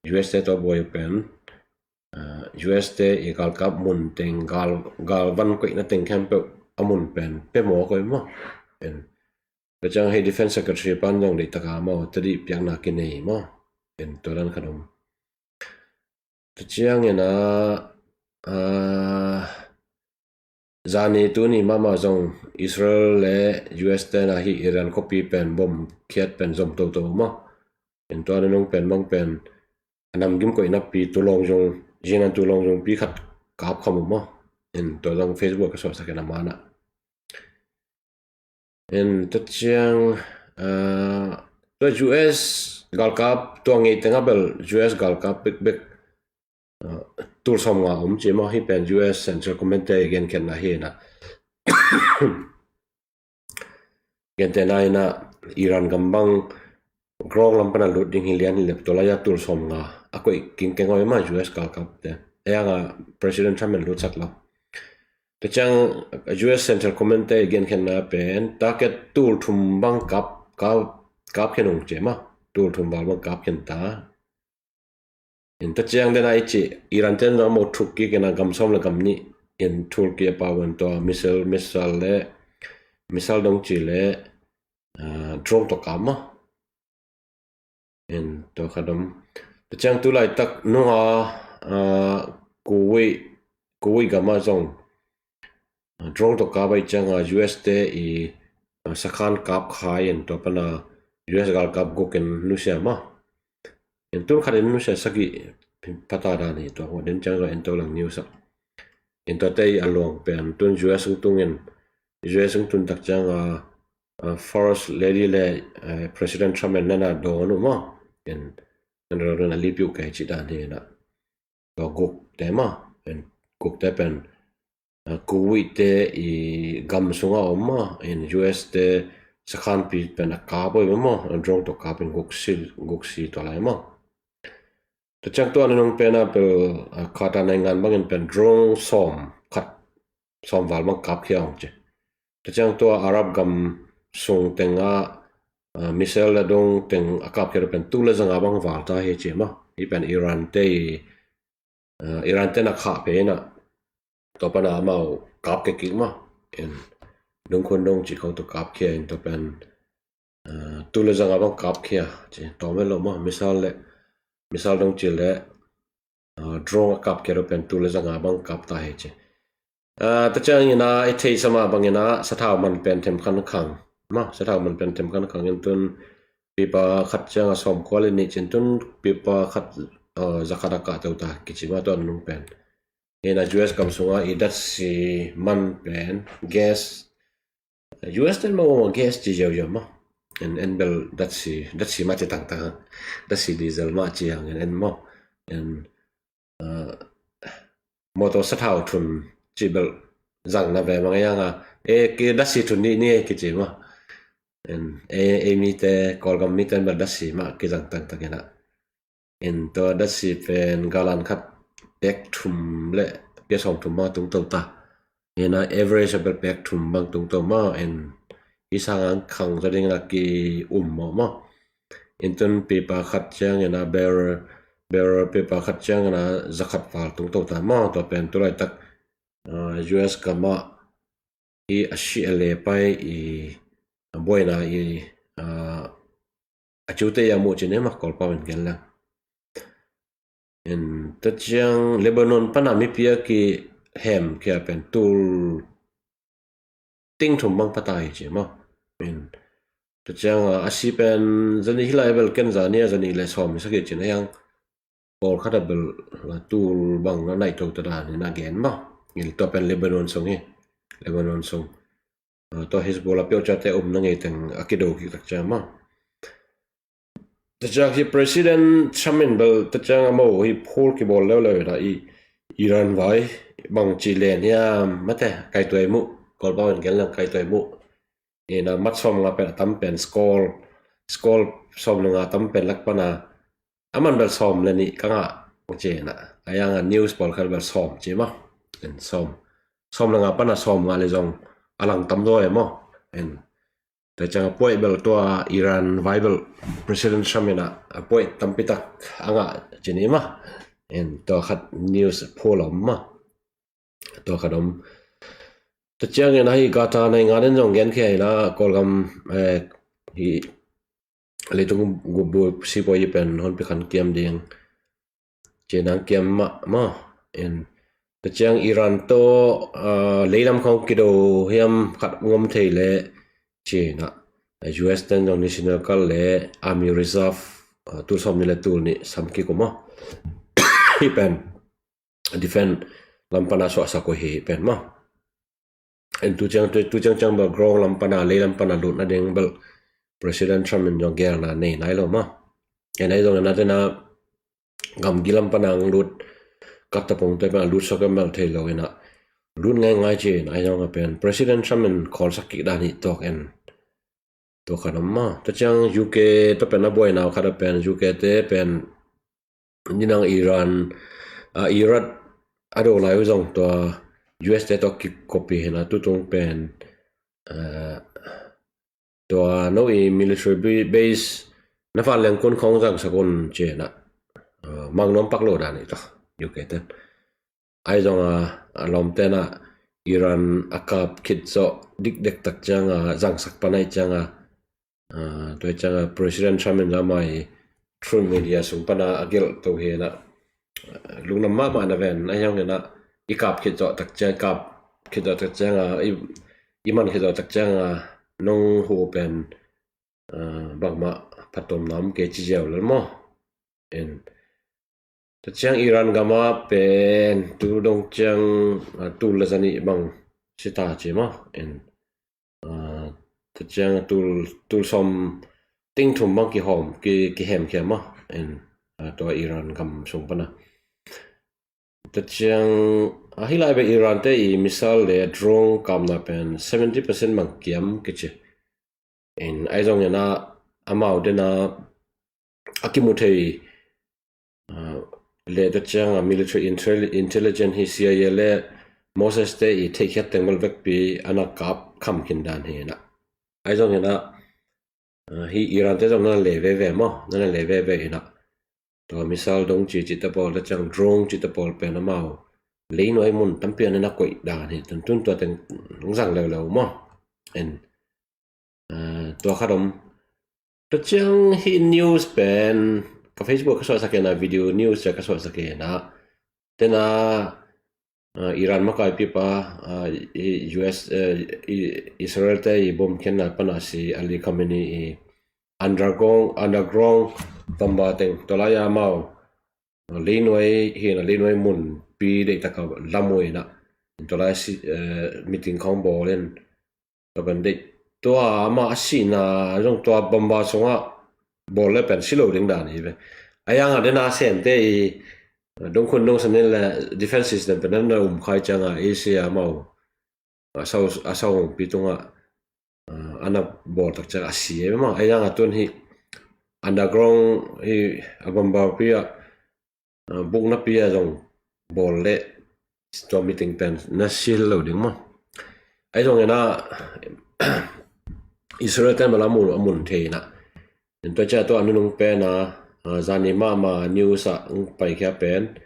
U S te tua buai uh pen, ah, U S te i galkap mun teng, gal, galvan koihna teng khempeuh a mun pen pe maw koi maw. En, tua ciang hei Defense Secretary pan zong deihtak a maw, tadi piakna kinei maw. En, tua dan khat om. Tua ciang en a, ah, zani tuni mahmah zong Israel le U S te na hi Iran khuapi pen bom khiat pen zom toto maw. En, tua nunung pen bang pen a namgim koihnapi tulawng zong, zinan tulawng zongpi khat kap kham uh maw. In tua zong Facebook ka suahsak in a manah. In tua ciang, ah, tua U S galkap tua ngei tengah bel U S galkap bekbek, ah, tul sawmnga om ci maw, hih pen U S Central Command te i genkhiatna hi na. Gentehna in a Iran gam bang ground lam pan a lut ding hi lian hi leh tua lai-a tul sawmnga a koih kingkeng aw e maw U S galkap te. Ei ang a President Trump in lutsak lo. Tua ciang U S Central Command te i genkhiatna pen target tul thum bang kap, kap, kap khin ung ci maw. Tul thum val bang kap khin ta. In tua ciang den a i cih Iran ten zong a mo thuk kik in a gam sawm le gam nih in thul kik a pau in tua missile, missile le missile dong ci le, ah, drone tawh kap maw. In tua khat om. Tua ciang tu laitak nunga, ah, Kuwait, Kuwait gam ah zong drone tawh kap ahih ciangin U S te i, ah, sakhan kap khai in tua pan a U S galkap guk in nusia maw. In tun khat in nusia sagih pha ta dan hi tua, hua den ciang zong en to lang news ah. In tua te i a luang pen tun U S hong tung in, U S hong tun tak ciangin, ah, ah, First Lady le, eh, President Trump in nana dawn uh maw. In nana dawn in a lipiu kei ci dan hi na. Tua guk te maw, in guk te pen, ah, Kuwait te i gam sungah om maw, in U S te sakhanpi pen a kap uh maw, drone tawh kap in guk si, guk si tua lai maw. Tua ciang tua nunung pen a pel, ah, Qatar naingan bangin pen drone sawm khat, sawm val bang kap khia ung ci. Tua ciang tua Arab gam sung tengah, ah, missile le dong teng a kap khia pen tul le zanga bang val ta hi ci maw. Hih pen Iran te i, ah, Iran te na khah pei na. Tua pan a amau kap kik kik maw. In dungkhun dong ci khong tua kap khia in tua pen, ah, tul le zanga bang kap khia ci. Tua mel lo maw, missile le, missile dong ci le, ah, drone a kap khia pen tul le zanga bang kap ta hi ci. Ah, tua ciang in a i theihsa mah bangin a sathau man pen themkhat khang maw, sathau man pen themkhat khang in tun pipa khat ciang a sawmkua le nih cin tun pipa khat, ah, zakhat a kah to ta kici maw tua nung pen. In a U S gam sungah i datsi man pen gas, U S ten maw gas ci ziauziau maw. En, en bel datsi, datsi mah ci tangtang. Datsi diesel mah ci hang en, en maw. En, ah, motor sathau thun ci bel zang na ve mang yang a. E, ki datsi thun ni ni kici maw. En, e, e mite, Kawlgam mite en bel datsi mah kizang tangtang en a. En tua datsi pen galan khat pek thum le pia sawm thum bang tungto ta. En a average a bel pek thum bang tungto maw en i sang ang khang zaw ding na ki um maw maw. En tun pipa khat ciang en a barrel, barrel pipa khat ciang en a zakhat val tungto ta maw tua pen tu laitak, ah, U S gam ah i a si a le pai i a buaina i, ah, a ciute i a muh ci ne mah Kawlpau in gen lang. En tua ciang Lebanon pan a mipi a ki hem kia pen tul ting thum bang pha ta hi ci maw. En tua ciang, ah, a si pen zani hi lai bel ken zani a zani le sawm hi sagih ci na yang pawlkhat a bel, ah, tul bang na naih to ta dan in a gen maw. Ngil tua pen Lebanon sung hi. Lebanon sung. Ah, tua Hezbollah peuh ciate um na ngei teng a kido kik tak ciang maw. Tua ciang hi President Trump in bel tua ciang a mo hi phul kibawl leuleu in a i Iran vai bang ci len hiam mate kaituai muh. Kawlpau in gen lang kaituai muh. Ina mat sawm nga pen a tam pen scroll, scroll sawm le nga a tam pen lak pan a a man bel sawm le nih ka ngah ci na. A yang a news pawlkhat bel sawm ci maw. En sawm, sawm le nga pan a sawm nga le zong a lang tam zaw e maw. En tua ciang a puaih bel tua Iran vai bel President Trump in a a puaih tampi tak a ngah ci ni maw. En tua khat news phul om maw. Tua khat om. Tua ciang in a hi Qatar naingan in zong gen khia in a Kawlgam, eh, hi leitung gupbu sipuai hi pen honpi khan kiam ding ci nang kiam mah maw. En tua ciang Iran tawh, ah, leilam khong kido hiam khat ngom thei le ci na. U S ten zong national guard le army reserve, ah, tul sawm nih le tul nih sam kik uh maw. Hih pen defense lam pana suahsak uh hi pen maw. En tu ciang, tu, tu ciang ciang bel ground lam pana, lei lam pana lut nading bel President Trump in zong gelna nei nai lo maw. En ahi zong na tena gamgi lam pana ang lut, kat tapong te pana lut sak em bel thei lo ina, lut ngaingai ci in ahi zong a pen President Trump in khawlsak kik dan hi tuak en. Tua khat om maw. Tua ciang U K tua pen a buaina uh khat a pen U K te pen ninang Iran, a, Iraq a do lai uh zong tua U S te tua kikopi hina tutung pen, a, tua no i military bi-, base na fan leng kun khong zangsak un ci ina, a, mang nuam pak lo dan i ta U K ten. Ahi zong a, a lawmte na Iran a kap khit zawh dikdek tak ciang a, zangsak pan ahi ciang a, a, tua ciang a President Trump in lamai Truth Media sung pana a gelh to hi na, a, lungnuam mahmah na ven, ahi zong ina i kap khit zawh tak ciang, kap khit zawh tak ciang a, i, i man khit zawh tak ciang a, nong hu pen, a, bangmah phattuamna om kei ci ziau lel maw. En. Tua ciang Iran gama pen tu dong ciang, a, tul le zanih bang sita ci maw. En, a, tua ciang tul, tul sawm ting thum bang kihawm, ki, kihemkhia maw. En, a, tua Iran gam sung pana. Tua ciang, a, hih lai bek Iran te i missile le drone kapna pen seventy percent bang kiam kici. En, ahi zong ina amau dena a kimu thei, a, le tua ciang a military intel-, intelligence hi C I A le Mossad te i theihkhiat teng bel vekpi ana kap kham khin dan hi ina. Ahi zong ina, a, hi Iran te zong na le veve maw, na le veve ina. Tua missile dong ci ci te pawl, tua ciang drone ci te pawl pen amau leinuai mun tampi ana koih dan hi, tun tun tua teng zang leuleu maw. En, a, tua khat om. Tua ciang hih news pen ka Facebook ka suahsak ina, video news cia ka suahsak ina. Tena, a, Iran makaipi pa, a, i U S, a, i Israel te i bom khenna pana si Ali Khamenei i underground, underground tamba teng tua lai a amau, a, leinuai hi na, leinuai mun pi deih taka lam uh ina. Tua lai si, a, meeting khong bawl in tua pen deih. Tua ama a sihna zong tua bomba sungah bawl le pen si lo ding dan hi ve. A yang a dena sente i dongkhun dongsan in le defense system pen na um khai ciang a Asia mau a sau, a sau hong pi tungah, a, ana bawl tak ciang a si e maw. A yang a tun hi underground hi a bomba pi a, a, bukna pi a zong bawl le tua meeting pen na sil lo ding maw. Ahi zong ina Israel ten bala mun, a mun thei ina. Tua cia tua a nunung pen a, a, zani mahmah news a ung paikhia pen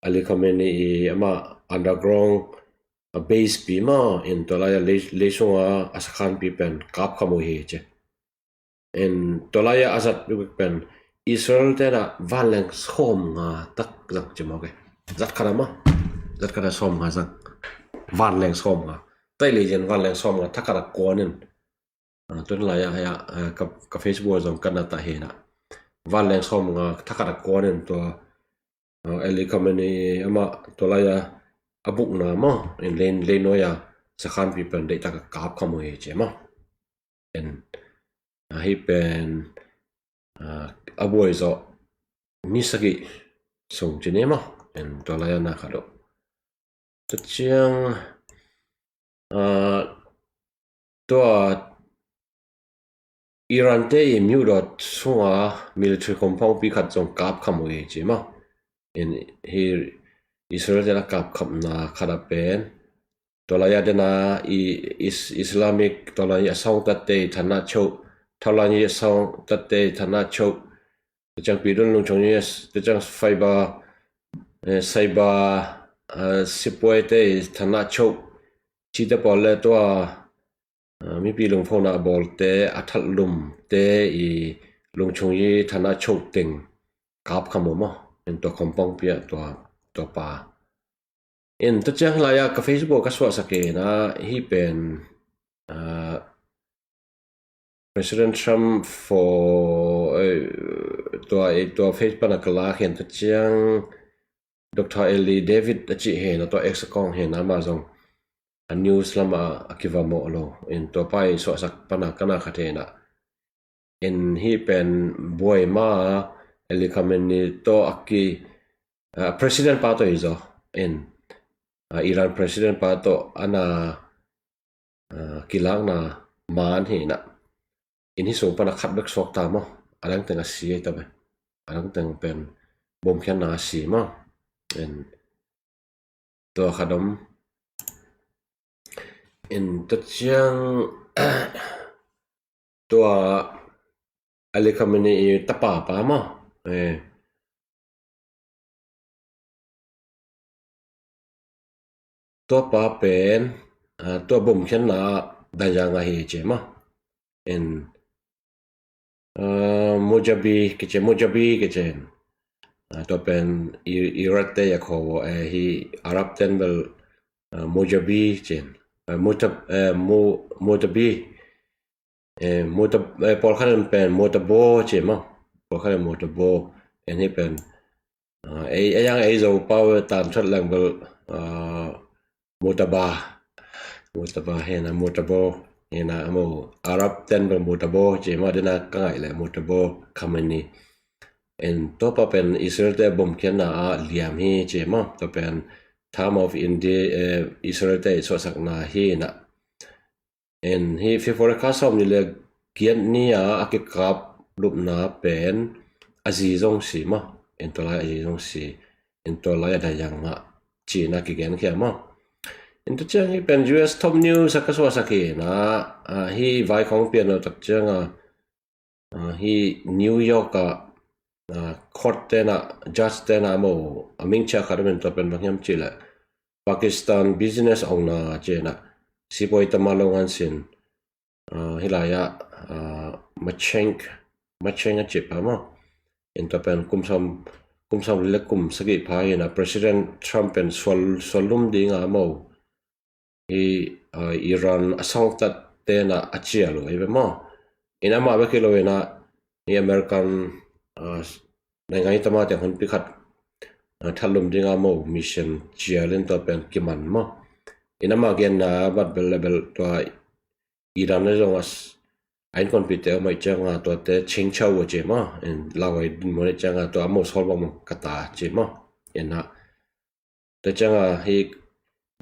Ali Khamenei i ama underground a base pi maw, in tua lai a lei, lei sunga a sakhan pi pen kap kham uh hi ci. In tua lai a a zat pen Israel tena vanleng sawm nga tak zang ci maw ke. Zat khat a maw. Zat khat a sawm nga zang. Vanleng sawm nga. Tai lei zen vanleng sawm nga tak khat a kuan in. A, tun lai a, a, ka, ka Facebook a zong kan a ta hi na. Vanleng sawm nga tak khat a kuan in tua, a, Ali Khamenei ama tua lai a, a bukna maw, in lei, lei nuai a sakhan pi pen deih tak a kap kham uh hi ci maw. En, a, hi pen, a, a buai zawh ni sagih sung ci ni maw. En, tua lai a na khat uh. Tua ciang, a, tua Iran te i Myu Dot sunga military compound pi khat zong kap kham uh hi ci maw. In hi Israel te a kap khamna khat a pen tua lai a dena i Is-, Islamic tua lai a sawng tatte i thana chauh, tua lai a sawng tatte i thana chauh, tua ciang Pidun Lungchung i, tua ciang Faiba, eh, Saiba, eh, sipuaite i thana chauh, cite pawl le tua, eh, mipi lungphona a bawlte, a thatlumte i Lungchung i thana chauh teng kap kham uh maw. In tua compound pi a tua, tua pa. In tua ciang lai a ka Facebook ka suahsak in a hi pen, ah, President Trump for, eh, tua, tua Face pana ka lak hi in, tua ciang Doctor Eli David a cih hi in, tua X account hi in, amah zong a news lamah a kivamawh lo in, tua pa i suahsak pana ka na khat hi in ah. In hih pen buai ma a, Eli Khamenei tawh a ki, ah, president pa tawh hi zaw in, ah, Iran president pa tawh a na, ah, kilakna man hi in ah. In hih sung pana khat bek suak ta maw? A dang teng a si ei ta ve. A dang teng pen bomkhiatna a si maw? In tua khat om. In tua ciang tua Eli Khamenei i tapa pa maw? Eh. Tua pa pen, ah, tua bomkhiatna ah Dayang ahi ci maw? In, ah, Mujabi kici, Mujabi kici in. Ah, tua pen i, Iraq te a kho, eh, hi Arab ten bel, ah, Mujabi ci in. Ah, Mutab-, eh, Mu-, Mutabi. Eh, Muta-, eh, pawlkhat in pen Mutabo ci maw? Pawlkhat in Mutabo. En hih pen, ah, ei, ei ang ei Zo pau tan thuat leng bel, ah, Mutaba. Mutaba hi in ah, Mutabo hi in ah, a maw Arab ten bel Mutabo ci maw, dena ka ngaih leh Mutabo Khamenei. En tua pa pen Israel te bomkhiatna ah liam hi ci maw? Tua pen Time of India, eh, Israel te i suahsakna hi in ah. En hih February kha sawm nih le giat ni a a kikap lupna pen a zi zong si maw? En tua lai a zi zong si. En tua lai a Dayang ah ci in ah kigen khia maw? En tua ciang hih pen U S top news a ka suahsak hi in ah, ah, hih vai khong pian lo tak ciang a, ah, hih New York ah, ah, court ten ah, judge ten ah a maw, a ming ciah khat om in, tua pen bang hiam cih leh Pakistan business owner ci in ah, sipuai tama lo ngan sin, ah, hih lai ah, ah, Macheng, Macheng a ci pa maw? En tua pen kum sawm, kum sawm le kum sagih pha hi in ah, President Trump pen sual, sual lum ding a maw, hih, ah, Iran a sangtat ten ah a cial uh hi ve maw? En amah bek hi lo in ah, hih American, ah, naingan i tama teng honpi khat, ah, that lum ding a maw, mission cial in tua pen kiman maw? En amah genna bat bel le bel tua Iran le zong a s-, a innkuanpihte om ahih ciang a, tuate chingchau a ci maw? En lau a i dinmun ahih ciang a, tua a maw sawl bang maw ka ta ci maw? En ah tua ciang a hih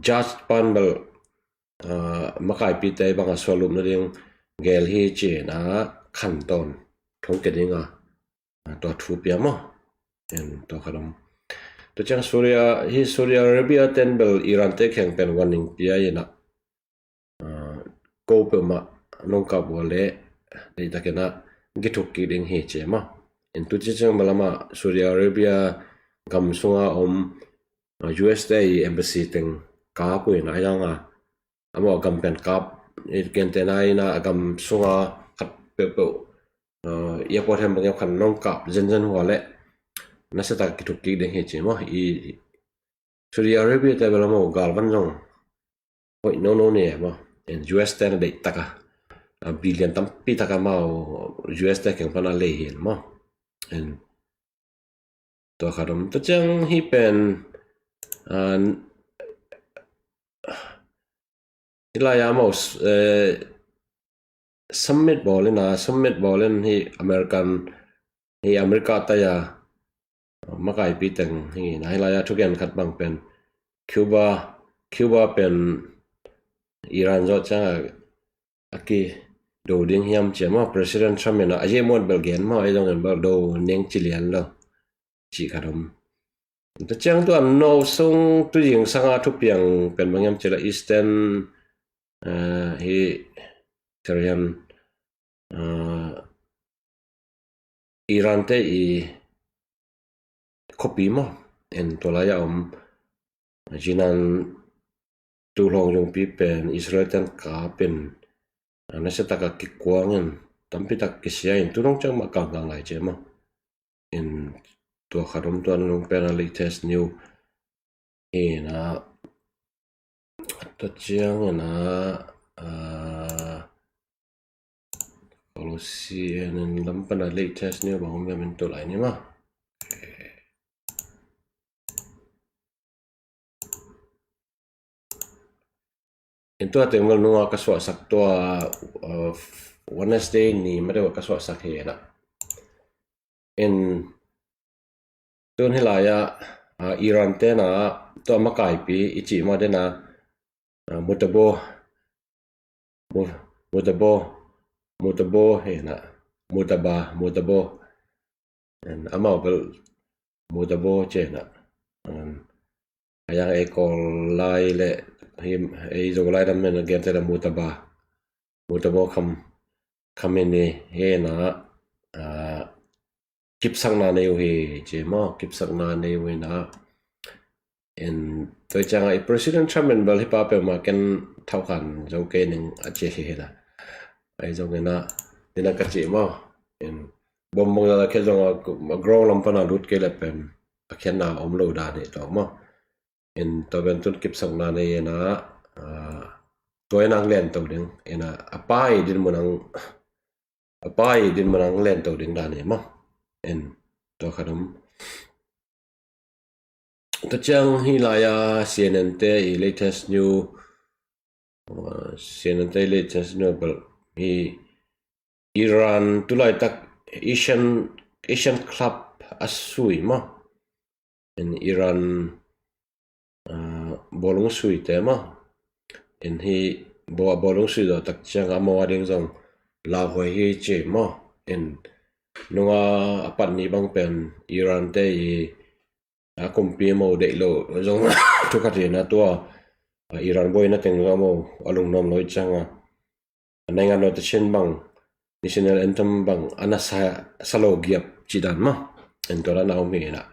judge pan bel, ah, makaipite bang a sual lum nading gel hi ci in ah khantawn thong kia ding a, ah, tua thu pia maw? En tua khat om. Tua ciang Syria, hih Saudi Arabia ten bel Iran te kheng pen warning pia in ah, ah, ko peuhmah nong kap uh leh deihtakin ah kithuk kik ding hi ci maw? En tu ciang bel amah Saudi Arabia gam sunga om, ah, U S te i embassy teng kap uh in ah, a yang a, a maw a gam pen kap, i gentehna in ah a gam sunga khat peuhpeuh, ah, airport hem bang hiam khat nong kap zenzen uh leh nasia tak kithuk kik ding hi ci maw? I Saudi Arabia te bel amau galvan zong hoih nono ne maw? En U S te na deih taka, a, billion tampi taka amau U S te keng pana lei hi maw? En tua khat om. Tua ciang hih pen, a, hih lai-a amau, eh, summit bawl in a, summit bawl in hih American, hih America tai-a makaipi teng hi in a, hih lai-a thugen khat bang pen Cuba, Cuba pen Iran zawh ciangah a kido ding hiam ci a maw, President Trump in a, a zia muat bel gen maw, ei zong in bel do ning ci lian lo cih khat om. Tua ciang tua no sung tu zingsanga thupiang pen bang hiam cih leh Eastern, eh, hih Syrian, eh, Iran te i khuapi maw, en tua lai-a om, zinan tu hlawng zungpi pen Israel ten kap in, a, nasia taka kikuang in, tampi tak kisia in, tu dong ciang mah kangkang lai ci a maw. In tua khat om, tua nung pen a latest new hi in a, tua ciang in a, a, CNN lam pana latest news bang om hiam in tu lai ni maw. In tua teng bel nunga ka suahsak tua, uh, Wednesday ni mah deuh ka suahsak hi na. In tun hi lai-ah, uh, Iran te na tua makaipi i cih mah dena, uh, Mutabo, Mu-, Mutabo, Mutabo hi na, Mutaba, Mutabo. And amau bel Mutabo ci na. And a yang ei Kawl lai le hi, ei Zolai dam men a gen te la Mutaba, Mutabo kham, kham hi ni hi na, ah, kipsakna nei uh hi ci maw, kipsakna nei uh hi na. In tua ciangah i President Trump in bel hi pa peuhmah ken thauhkhan zo kei ning a ci hi hi na. Ahi zongin ah dina ka ci maw. In bom bang zala khia zong a ground lam pana lut kei le pen a khiatna om lo dan hi tawh maw. In tua pen tun kipsakna nei hi na, ah, tua in ang lian to ding. In a, a pai din mun ang, a pai din mun ang lian to ding dan hi maw. In tua khat om. Tua ciang hi lai-a CNN te i latest news, uh, CNN te i latest news bel hi Iran tulaitak Asian, Asian Club a sui maw. In Iran, uh, bawlung sui te maw. In hi baw-, bawlung sui zawh tak ciang a maw a ding zong lauhuai hi ci maw. In nunga a pat ni bang pen Iran te i a kumpi mo deih lo zong thu khat hi na tua, a, Iran buaina teng zong mo a lungnuam lo i cianga a naingan lo te chin bang national anthem bang a na sa, sa lo giap ci dan maw. En tua dan a om hi na.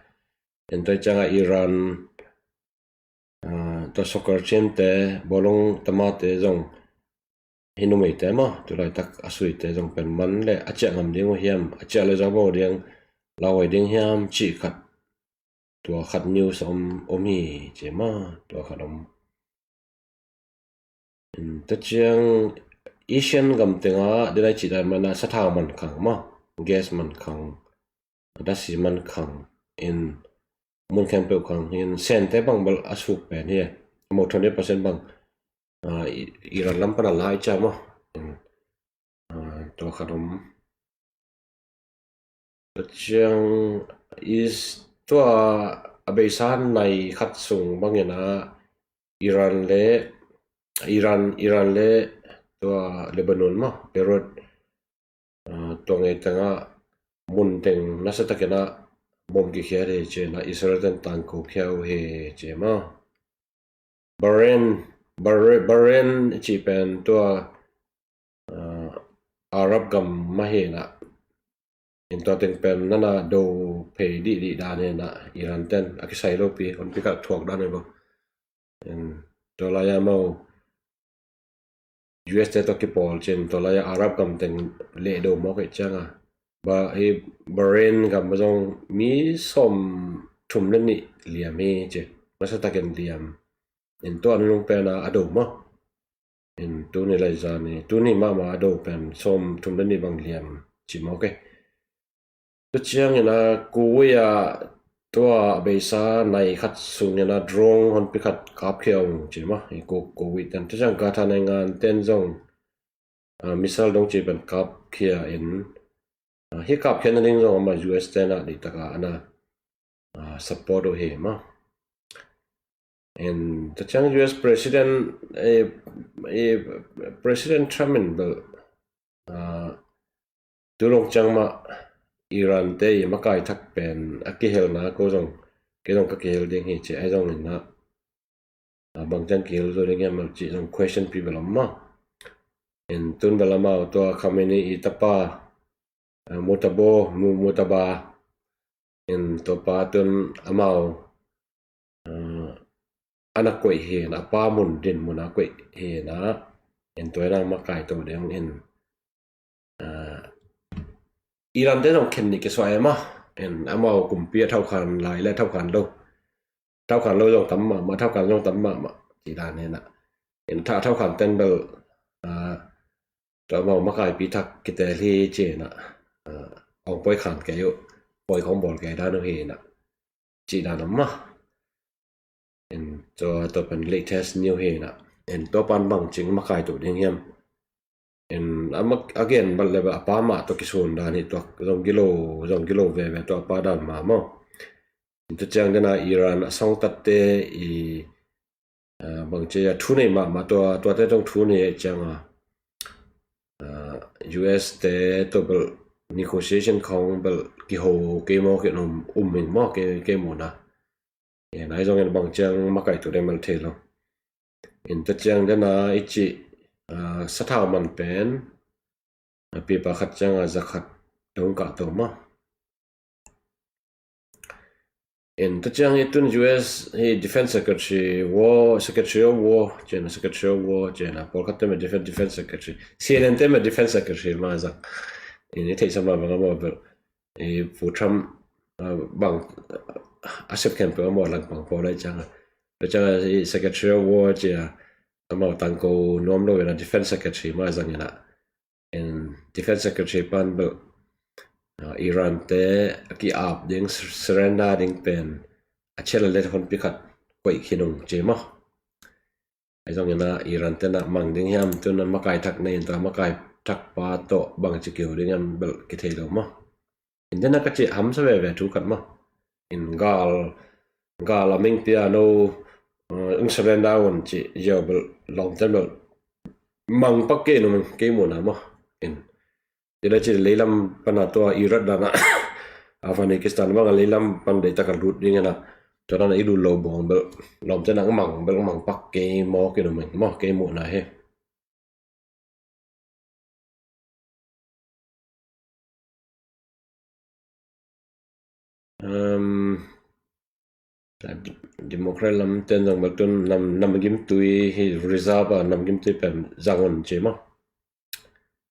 En tua i cianga Iran, a, tua soccer team te bawlung tama te zong hi numei te maw, tulaitak a sui te zong pen man le a ciah ngam ding uh hiam, a ciah le zo bo ding, lauhuai ding hiam cih khat, tua khat news om, om hi ci maw, tua khat om. Tua ciang Asian gam tengah dina i cih dan mana sathau man khang maw, gas man khang, dasi man khang, in mun khempeuh khang hi, in Sente bang bel a suk pen hi, mo twenty percent bang, a, i, Iran lam pana lai cia maw. In, a, tua khat om. Tua ciang is tua a beisa nai khat sung bangin a Iran le, Iran, Iran le tua Lebanon maw, Beirut, a, tua ngei tengah mun teng nasa takin a bom kikhia hi ci na Israel ten tangko khia uh hi ci maw. Bahrain, Bahrain, Bahrain cih pen tua, a, Arab gam mah hi na. In tua teng pen nana do phei dihdih dan hi na, Iran ten a kisai lopi, honpi khat thuak dan hi bo. In tua lai-a mo U S te tua kipawl cin tua lai-a Arab gam teng leh do mawk hi cianga. Ba hi Bahrain gam ba zong mi sawm thum le nih liam hi ci. Masa takin liam. In tua nunung pena a do maw. In tuni lai zani, tuni mahmah a do pen sawm thum le nih bang liam ci mawk hi. Tua ciangin a Kuwait ah tua beisa nai khat sungin a drone honpi khat kapkhia ung ci maw. I Ku-, Kuwait ten. Tua ciang Qatar naingan ten zong, a, missile dong ci pen kapkhia in, a, hi kapkhia nading zong ama U S ten a dihtaka ana, a, support uh hi maw. In tua ciang U S President, eh, eh, President Trump in bel, a, tu long ciang mah Iran te i makai thak pen a kihelna ko zong, kei zong ka kihel ding hi ci ai zong in a, a, bang ciang kihel zo ding hiam cih zong question pi bel om maw. In tun bel amau tua Khamenei i tapa, a, Mutabo, Mu-, Mutaba, in tua pa tun amau, a, ana koih hi na, a pa mun din mun a koih hi na, in tua in a makai to ding in, a, Iran te zong khen ni kisuai ma, in amau kumpi a thau khan lai le thau khan lo. Thau khan lo zong tam mahmah, thau khan zong tam mahmah. Ci dan hi na. In tha-, thau khan ten bel, a, tua amau makaipi thak kitel hi ci-in ah, ah, hong poi khan kei uh, poi khong bawl kei dan uh hi-in ah, cih dan om maw. In tua, tua pen latest news hi-in ah, in tua pan bangci makai tuh ding hiam. In a mak-, a gen bal le bal a pa mah tawh kisun dan hi, tua zong gilo, zong gilo veve tua a pa dan mah maw. In tua ciang dena Iran a songtatte i, ah, bangci a thu nei mahmah tua, tuate zong thu nei ahih cianga, ah, U S te tawh bel negotiation khong bel kiho kei maw, kei um, um ing maw, kei, kei muhna. E, nai zongin bangciang makai tuh ding bel thei lo. In tua ciang dena i cih, ah, sathau man pen, ah, pipa khat cianga za khat dong kah to maw. In tua ciang i tun U S hi Defense Secretary, War, Secretary of War ci-in ah, Secretary of War ci-in ah, pawlkhat te mah Defense, Defense Secretary, C N N te mah Defense Secretary mah zang. In i theihsa mah bang a maw bel, i Pu Trump, ah, bang, ah, a sep khempeuh a maw lang bang pawl lai cianga. Tua cianga i Secretary of War ci-a, amau tangko nuam lo in ah Defense Secretary mah zang in ah. In Defense Secretary pan bel, ah, Iran te a ki-ap ding, sur-, surrender ding pen a cial a let honpi khat koih khin ung ci maw. Ahi zongin ah Iran te na mang ding hiam, tun a makai thak nei in tua makai thak pa tawh bangci kiho ding hiam bel kithei lo maw. In dena ka cih hamsa veve thu khat maw. In gal, gal a meng pia no, uh, ung surrender un ci ziau bel lawmte bel mang pak kei nung kei muhna maw. In, tila ci leilam pana tua Iraq dana, Afghanistan banga leilam pan deitaka lut ding ena. Tua dana i lut lo bawng bel lawmte na mang bel mang pak kei maw kei nung maw kei muhna hi. Um, Democrat lam ten zong bel tun nam, namgimtui hi reserve a namgimtui pen zang un ci maw.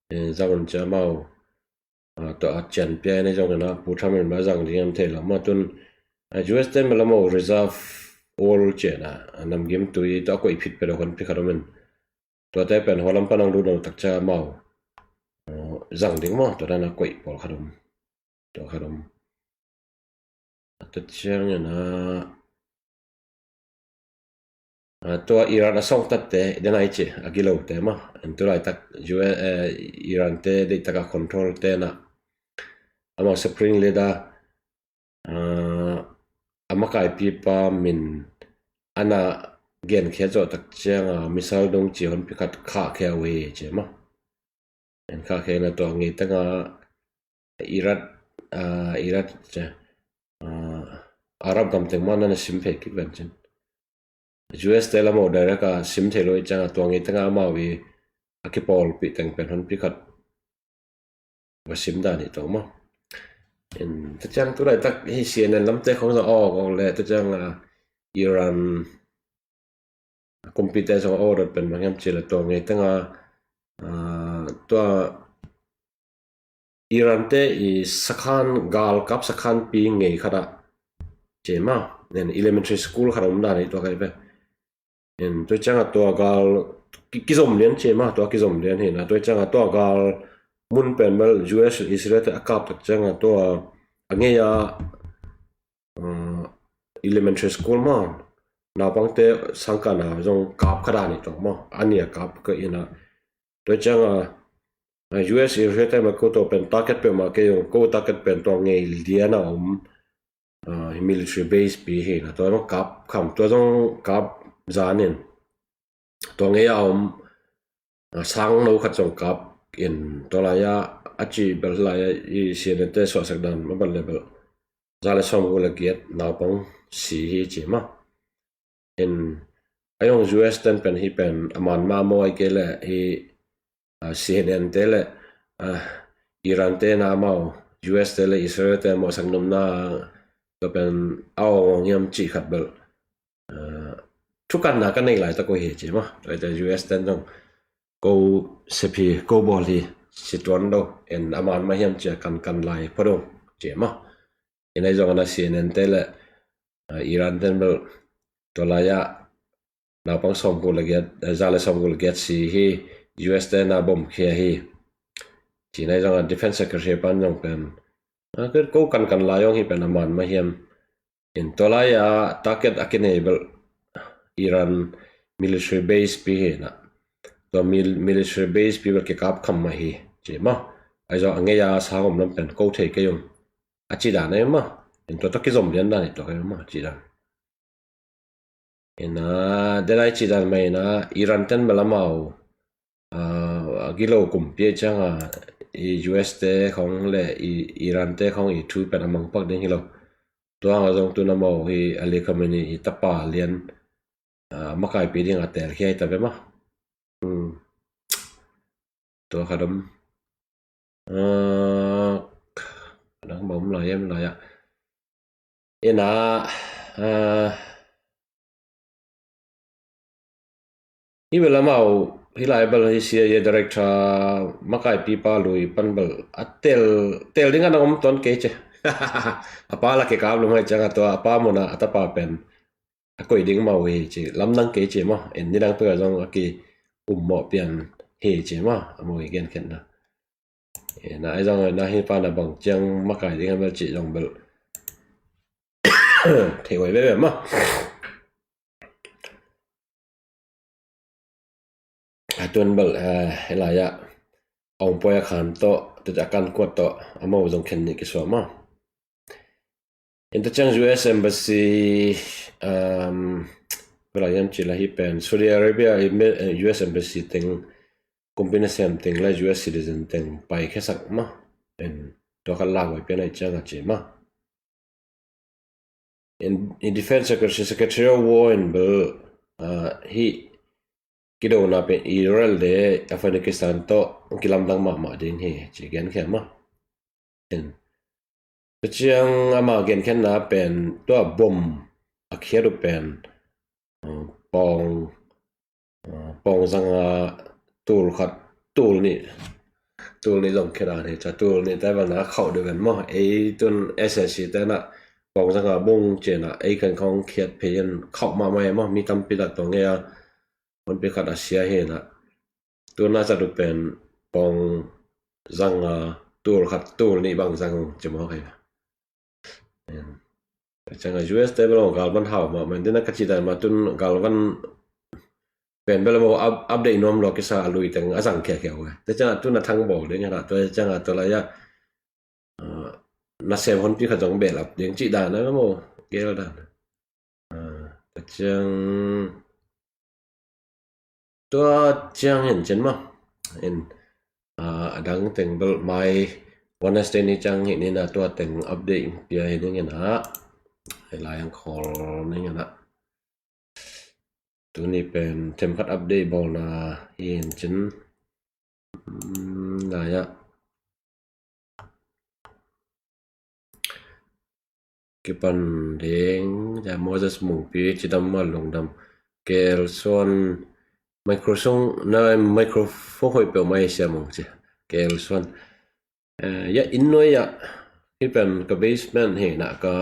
Eh, zang un ci amau. Ah, tua a cian pia ni zong ena Pu Trump in ba zang ding an thei lo maw tun, ah, U S ten bel amau reserve all ci ena, ah, namgimtui tua koih phit pia lo kan pi khat om in. Tuate pen hua lam pan ang lut lo tak ciang amau, uh, zang ding maw, tua dana koih pawl khat om. Tua khat om. Tua ciang ena, uh, tua Iran a songtatte, dena i ci, a gilote maw. An tu laitak, U S, eh, Iran te, deitaka control te na. Amau spring leader, ah, a makaipipa min ana genkhia zawh tak cianga missile dong ci honpi khat khahkhia uh hi ci maw. En khahkhia na tua ngei tanga Iraq, ah, Iraq ci, ah, Arab gam teng maw nana sim phei kik ven cin. U S te lam aw direct a sim thei lo i cianga tua ngei tanga amau i a kipawlpih teng pen honpi khat va sim dan hi tawh maw. In, tua ciang tu laitak hi C N N lamte khong zong awk awk le tua ciang, ah, Iran kumpite zong a order pen bang hiam ci le tua ngei tanga, ah, tua Iran te i sakhan galkap sakhanpi ngei khat ah ci maw. Nen elementary school khat a om dan hi tua kai ve. In tua cianga tua gal ki-, kizom lian ci maw, tua kizom lian hi na, tua cianga tua gal mun pen bel U S Israel te a kap tak cianga tua a ngei a, uh, elementary school maw, naupangte sangkahna zong kap kha dan hi tawh maw, a nia kap kha ina. Tua cianga, uh, U S Israel te mah ko tua pen target peuhmah kei zong ko target pen tua ngei lian a om, ah, military base pi hi na, tua zong kap kham, tua zong kap zanin. Tua ngei a om, ah, sang no khat zong kap in, tua lai-a, a ci bel lai-a i C N N te suahsak dan mah bel le bel za le sawmguk le giat naupang si hi ci maw. In, a zong U S ten pen hi pen a man mah maw ai kei le hi, ah, C N N te le, ah, Iran te na amau, U S te le Israel te mawhsak nopna tua pen a awng awng hiam cih khat bel, ah, thukanna ka nei laitak uh hi ci maw. Tua te U S ten zong ko sep hi, ko bawl hi, si tuan lo, en a man mah hiam cia kan kan lai phot uh ci maw. In ahi zongin a C N N te le, ah, Iran ten bel tua lai-ah naupang sawmguk le giat, eh, za le sawmguk le giat si hi, U S te na bom khia hi. Cih na zong a Defense Secretary pan zong pen, a, ko kankan lai zong hi pen a man mah hiam. In tua lai a target a kinei bel Iran military base pi hi na. Tua mil-, military base pi bel kikap kham mah hi ci mah. Ahi zong a ngei a sang om lam pen ko thei kei ung. A ci dan ahi mah. In tua tawh kizom lian dan hi tua kei mah ci dan. Ina, denai ci dan mai ina, Iran ten bel amau, a, a gilo kumpi ciang a, i U S te khong le i Iran te khong i thu pen a mangpak ding hi lo. Tua hang a zong tun amau hi Ali Khamenei hi tapa lian, a, makaipi ding a tel hi ai ta ve mah. Hmm. Tua khat om. A, a dang bang om lai em lai ah. Ina, a, hi bel amau, hi lai bel hi C I A director makaipi pa lui pan bel a tel, tel ding a dang om tuan kei ci. A pa la kikap lum hai ciang a tua, a pa mun a, a tapa pen a koih ding mah uh hi ci, lamdang kei ci mah, en nidang pek a zong a ki um mawh pian hi ci mah, a mawh i genkhiatna. Ina, ahi zong na hi pa na bang ciang makai ding a bel ci zong bel thei huai veve mah. A tuan bel, a, hi lai ah Ong Poi a khan tawh, tua a kan kuat tawh, a mawh zong khen nih kisuam mah. In tua ciang U S Embassy, um, bel a yam ci la hi pen, Saudi Arabia, i me-, eh, U S Embassy teng, kumpi nasem teng la U S citizen teng pai khiasak mah. In tua khat lak huai pian ai ciang a ci mah. In, in Defense Secretary, Secretary of War in bel, a, hi kidona pen Israel le Afghanistan tawh kilamdang mahmah ding hi ci genkhia mah. In, tua ciang ama genkhiatna pen tua bom a khiat uh pen, a, pawng, a, pawng zanga tul khat, tul nih, tul nih zong khia dan hi ca, tul nih tai bana khauh deuh ven maw. Ei tun S S C te na pawng zanga bung cina ei khan khong khiat phei in khauh mahmah hi maw, mi tampi tak tawh ngei a, honpi khat a sia hi na. Tuna zat uh pen pawng zanga tul khat tul nih bang zang ci maw kei. Ciang a U S te bel galvan hau mah, man dina ka ci dan mah tun galvan pen bel maw up-, update nuam lo kisa a lui teng a zang khiakhia uh. Te ciang a tun a thang bawl ding hana, tua ciang a tua lai a, a, nasem honpi khat zong bel up ding ci dan a maw, gel dan. A, tua ciang Tua ciang hin cin maw. In, a, a dang teng bel mai Wednesday ni ciang hi ni na tua teng update pia hi ding in a. Hi lai ang khol ning in a. Tuni pen themkhat update bawlna hi hin cin. Hmm, lai ah. Kipan ding, ja Moses Mungpi, cidam mal lungdam. Kel Suan, micro sung, na microphone hoih peuh mai sia mung ci. Kel Suan. Eh, ya inn nuai ah, hi pen ka basement hi na ka,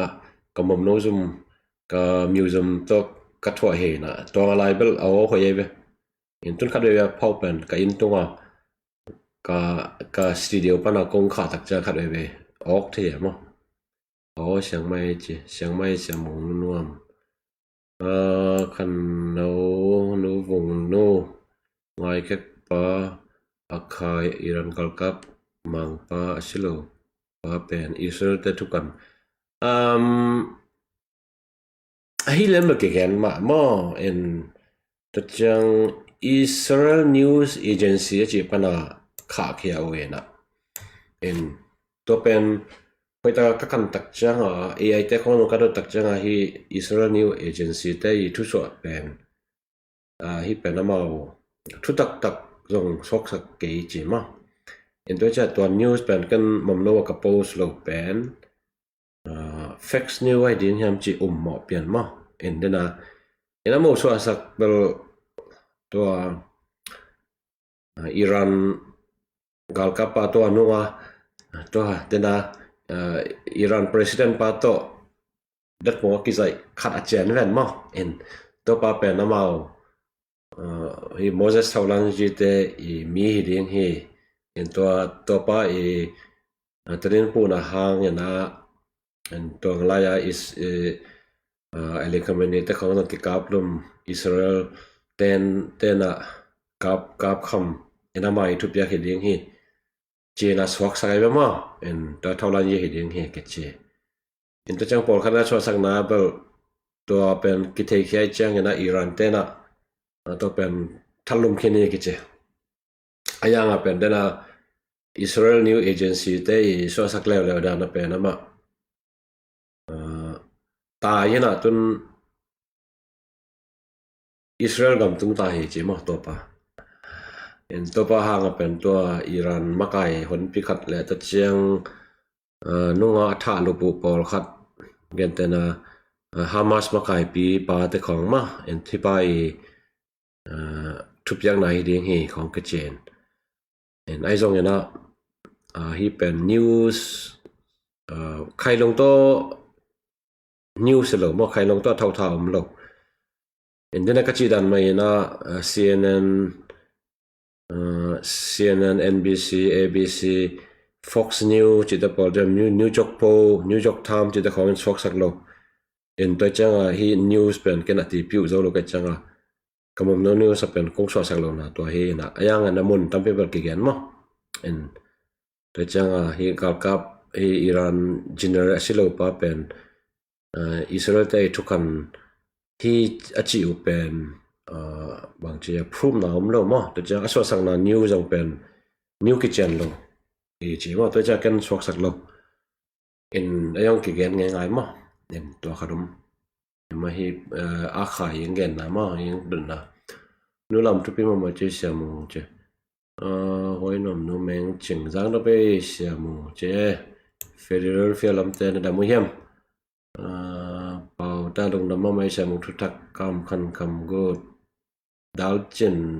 ka momno zum, ka museum tawh ka thuah hi na, tua nga lai bel a aw hoih ei ve. In tun khat veve a phau pen ka inn tunga ka, ka studio pana kong khah tak ciang khat veve awk thei a maw. Aw, siangmai ci, siangmai siang mung nuam. A, khan no, nu vung nu, ngai khek pa, a khai Iran galkap, mang pa, a silo pa pen, Israel te thukan. Um, ahi lem lo kigen mah maw, in tua ciang Israel News Agency a ci pana khah khia uh ena. In tua pen hoih taka ka kan tak cianga, A I te khong ka dot tak cianga hi Israel News Agency te i thusuah pen, a, hi pen amau thu taktak zong sawksak kei ci maw. In tua cia tua news pen kan mamno a ka post lo pen, a, fake news ai ding hiam ci um mawh pian maw. In dena, in a mo suahsak bel tua, a, Iran galkapa tua nunga, tua dena, a, Iran president pa tawh datmo a kizaih khat a cian ven maw. In tua pa pen amau Hi Moses Thaulan Zite i mi hi ding hi. In tua, tua pa i, a, Tedim puna hang in a, in tua lai a is, i, a, Eli Khamenei te khong zong kikap lum Israel ten, ten a kap, kap kham in a mai thupiak hi ding hi. Ci in a suaksak ai bia maw, in tua Thaulan Zite hi ding hi kici. In tua ciang pawlkhat na suaksakna bel tua pen kitheikhia i ciang in a Iran ten a, a tua pen thalum khin hi kici. A yang a pen den a Israel News Agency te i suaksak leuleu dan a pen amah, a, ta in a tun Israel gam tung ta hi ci maw tua pa. In tua pa hang a pen tua Iran makai honpi khat le tua ciang, a, nunga a thah lup uh pawlkhat, gentehna, a, Hamas makaipi pa te khong maw, in thi pa i, a, thupiakna hi ding hi khong kici in. In ai zong in a, a, hi pen news, a, khailung tawh news lo maw, khailung tawh thautha om lo. In den a ka ci dan mai in a, a, C N N, a, C N N, N B C, A B C, Fox News ci te pawl, New, New York Post, New York Times ci te khong in suaksak lo. In tua ciang a hi news pen ken a ti piu zo lo ka ciang a, ka mumno news a pen kong suaksak lo na tua hi in a, a yang a na mun tampi bel kigen maw. In tua ciang a hi galkap hi Iran general a si lo pa pen, a, Israel te i thukhan hi a ci uh pen, a, bang ci a phumna om lo maw. Tua ciang a suaksakna news zong pen news kician lo i ci maw. Tua ciang ken suaksak lo. In a yong kigen ngei ngai maw. In tua khat om. Mah hi, eh, a kha hi ang genna maw, hi ang dotna. Nu lam thupi mahmah ci Sia Mung ci. Eh, huai nuam nu meng cing zang dop ei Sia Mung ci. Philadelphia lamte na dam uh hiam. Eh, pau ta lungdam mahmah ei Sia Mung thutak kam khan kam gut. Dal Cin.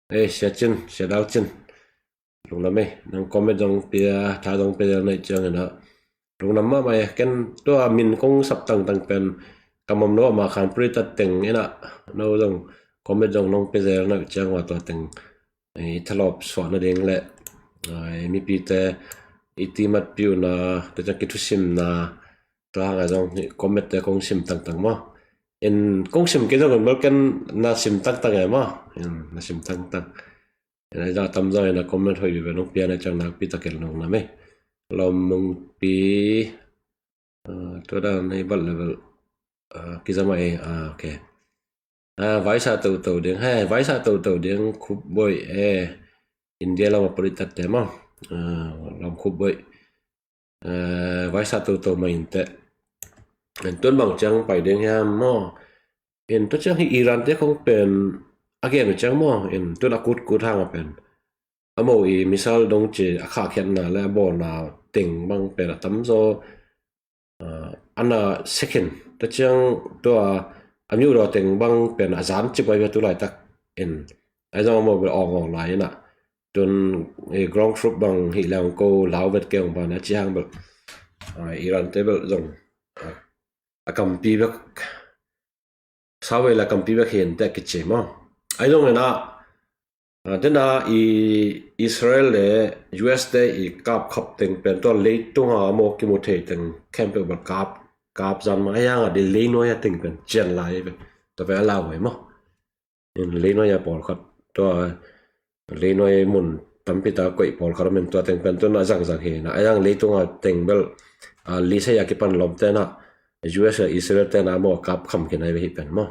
Eh, Sia Cin, Sia Dal Cin. Lungdam ei, nang comment zong pia, tha zong pia na i ciang in a. Lungdam mahmah ei, ken tua min kong sap tangtang pen, ka mom no ma khan puri ta teng in a. No zong comment zong nong pia zel na i ciang ua tua teng. Eh, i thalawp suahna ding le. Eh, mipite, i timat piuhna, tua ciang kithusimna, tua hang a zong hi comment te kong sim tangtang maw. In kong sim kei zong in bel ken na sim tangtang e maw. In na sim tangtang. In a zah tam zong in a comment hoih vive nong pia na ciang nakpi takin lungdam ei. Lawm Mung Pi, ah, tua dan hei bal level, ah, kizama ei, ah, ok. Ah, vaisa toto ding, hei, vaisa toto ding Khup Boih, eh, India lam a palitat te maw. Ah, Lawm Khup Boih. Eh, vaisa toto mah in teh. In tun bang ciang pai ding hiam maw. In tua ciang hi Iran te khong pen a gen uh ciang maw. In tun a kutkut hang a pen. A mo i missile dong ci a khahkhiatna le a bawlna teng bang pen a tamzaw. Eh, a na second. Tua ciang tua a miudaw teng bang pen a zan cip ai bia tu laitak. In. Ai zong a mo bel awng awng lai in a. Tun, eh, ground troop bang hi leng ko lau vet keng ban a ci hang bel, ah, Iran te bel zong, ah, a kampi bek, sawe la kampi bek hin te kici maw. Ai zong in a, ah, den a i Israel le U S te i kap khap teng pen tua leitung a maw kimu thei teng khempeuh bel kap, kap zan ma ai hang a di leinuai a teng pen cian lai bek. Tua pen a lau ve maw. In leinuai a pawlkhat tua leinuai mun tampi ta koih pawlkhat om in tua teng pen tun a zangzang hi na a yang leitung a teng bel, a, lisei a kipan lawmte na U S a Israel te na maw kap kham khin ai ve hi pen maw.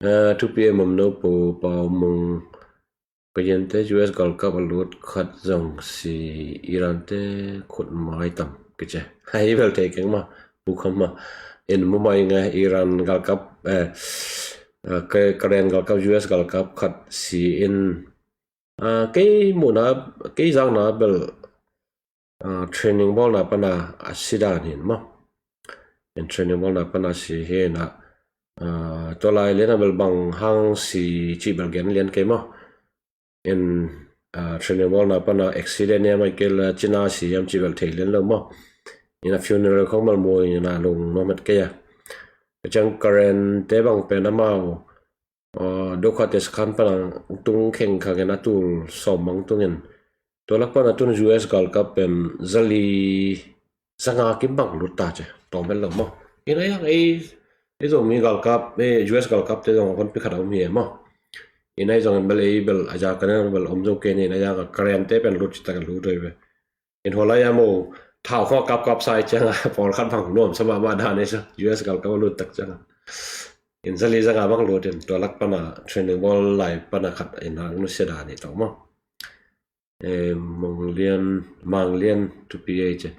A, thupi e mom no pu Pau Mung. Ka yente U S galkap a lut khat zong si Iran te khut mai tam kici. Hei bel thei keng ma, pu kham ma. In mumai nge Iran galkap, eh, eh, ke, Karen galkap, U S galkap khat si in, ah, kei muna, kei zangna bel, ah, training bawlna pana a si dan hin maw. In training bawlna pana si hi na, ah, tua lai lian a bel bang hang si cih bel gen lian kei maw. In, ah, training bawlna pana accident hiam ai kei la cina si hiam cih bel thei lian lo maw. In a funeral khong bel mu in a lung nuam het kei a. Ciang Karen te bang pen amau Doha Test Khan pana tung kheng kha gen a tul sawm mang tungin, tua lak pana tun U S galkap pen zali zanga kim bang lut ta ci, tawm het lo maw. Ina yang ei, ei Zomi galkap, ei U S galkap te zong hon pi khat a om hi e maw. Ina ei zong en bel ei bel a ja ka nang bel om zo ke ni, ina yang a Karen te pen lut ci tak a lut oi ve. In hua lai a mo thau khaw kap kap sai cianga pawl khat bang nuam sama ma dan ei sa U S galkap a lut tak cianga. In zali zanga bang lut in tua lak pana training bawl lai pana khat in hang nu sia dan i tawh maw. Manglian, Manglian Thupi ei ci.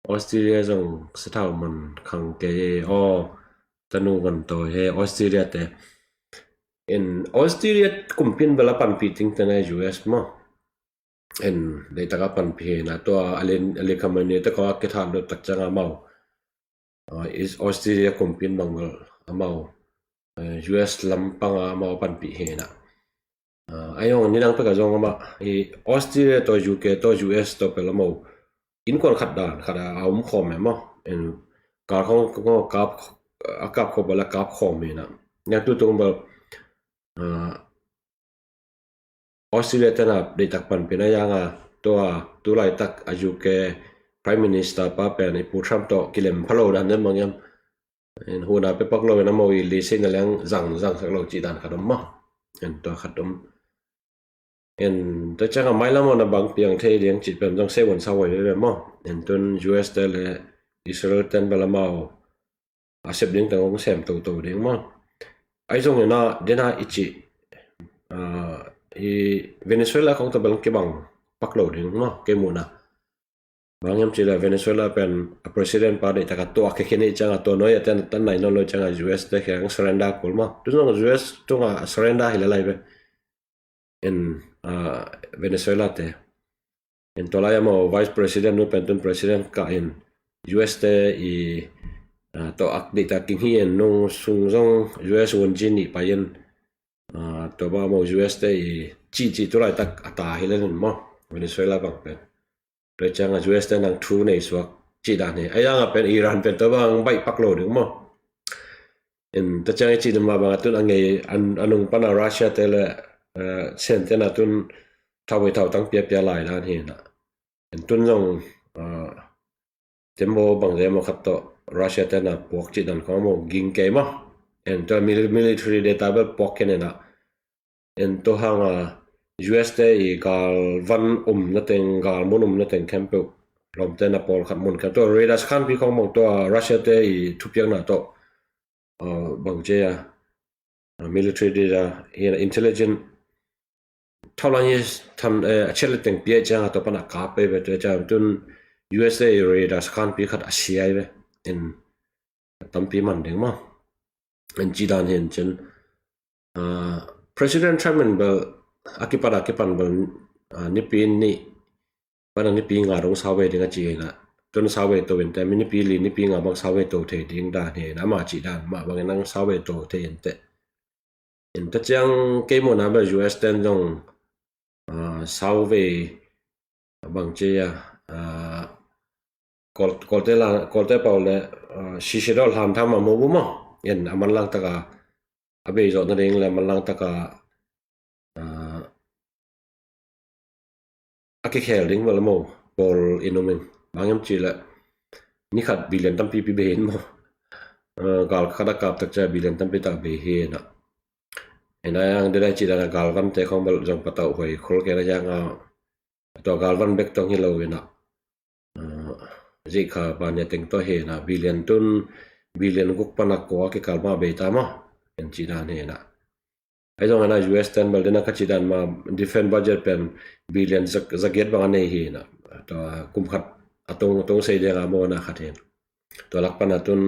Australia zong sathau man khang kei e aw, tanu gan tawi he Australia te. In Australia kumpin bel a panpih ting tena U S maw. En deihtak a panpih hina tua a lian, a lian khamani te ko a kithat lut tak cianga mau. Australia kumpin bang bel amau U S lampanga amau a panpih hina. Ai hong nidang peka zong ama i Australia to U K to U S to pel amau inkuan khat dan khat a om khawm e maw. En kal khong kap a kap khawm bel a kap khawm hina. Nia tutung bel Australia tena deihtak panpihna yanga tua tulaitak a U K Prime Minister pa pen i Pu Trump tawh kilem phalo dan den mangiam. Huna pe pak lo in a mo i lisei na leng zang zang sak lo cih dan khat om maw. En tua khat om. En tua cianga mailam on a bang piang thei ding cih pen zong sei wan sa wai ve maw. En tun U S te le Israel ten bel amau a sep ding teng hong sem toto ding maw. Ai zong ina dena i cih i Venezuela khong tabel kibang pak lo ding maw kei muhna. Bang hiam cih le Venezuela pen a president pa deih taka tua khe khe nei cianga tua noi a ten tan nai non lo cianga U S te khe ang surrender kul maw. Tu zong U S tunga surrender hi le lai ve. In Venezuela te. In tua lai a mo vice president nu pen tun president ka in U S te i tawh ak dih ta king hi in nung sung zong U S wun ji nih pai in tua ba mo U S te i ci ci tu laitak a ta hi le nun maw Venezuela bang pen. Tua cianga U S te nang thu nei suak ci dan hi. A yanga pen Iran pen tua bang baih pak lo ding maw. In ta ciang i ci ding ma bang a tun a ngei a nung pana Russia te le sen tena tun thau i thau tang pia pia lai dan hi na. In tun zong tembo bang zemo khat tawh Russia tena puak ci dan kong mo ging kei maw. In tua military data bel puak kei nena. En tua hanga U S te i galvan umna teng galmun umna teng khempeuh lawmte na pawlkhat mun khem tua radar scan pi khong mong tua Russia te i thupiakna tawh bang cia military data i intelligent thaulang i than a chiat le teng pia cianga tua pana kap pe ve tua ciang tun U S te i radar scan pi khat a siai ve en tampi man ding maw. En ci dan hi en cin President Trump in bel a kipat a kipan bel nipi nih pana nipi nga dong sau ve ding a ci hina. Tun sau ve to in te mi nipi li nipi nga bang sau ve to thei ding dan hi na ama ci dan mah bangin ang sau ve to thei in te. In ta ciang kei muhna bel U S ten zong sau ve bang ci a Kawlte pau le sisi dawh hlan tham a mo bu maw. En a manlang taka a bei zawh nading le a manlang taka a kikhel ding bel a mo pawl in um in bang em ci le ni khat billion tampi pi bei in maw. Gal khat a kap tak cia billion tampi tak bei hi na. En a yang dena ci dana galvan te khong bel zong patau hoi khol ke na yang a tua galvan bek tong hi lo in a. Zikha bania teng tua hi na billion tun billion guk pana kua kikal ma bei ta ma en ci dan hi na. Ai zong ana U S ten bel dena ka ci dan ma defense budget pen billion zagiat bang a nei hi na. Tua kum khat a tong tong sei deng a mo na khat hi na. Tua lak pana tun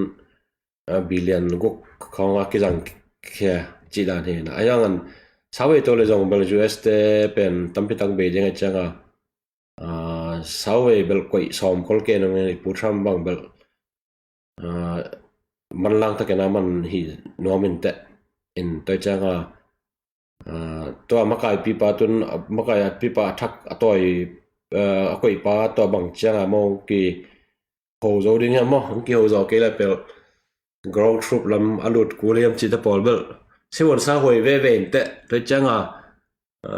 billion guk khong a kizang khia ci dan hi na. Ai zong an sau ei to le zong bel U S te pen tampi tak bei deng a cianga sau ei bel koih sawm kol ke nong i Pu Trump bang bel manlang takin a man hi nuam in teh in toi cianga tua makai pipa tun makai a pipa a thak a toi a koihpa tua bang cianga mong ki ho zo ding hiam maw? Hong kiho zo kei lai pel ground troop lam a lut kul hiam cih te pawl bel Sivuansa huai veve inteh. Tua cianga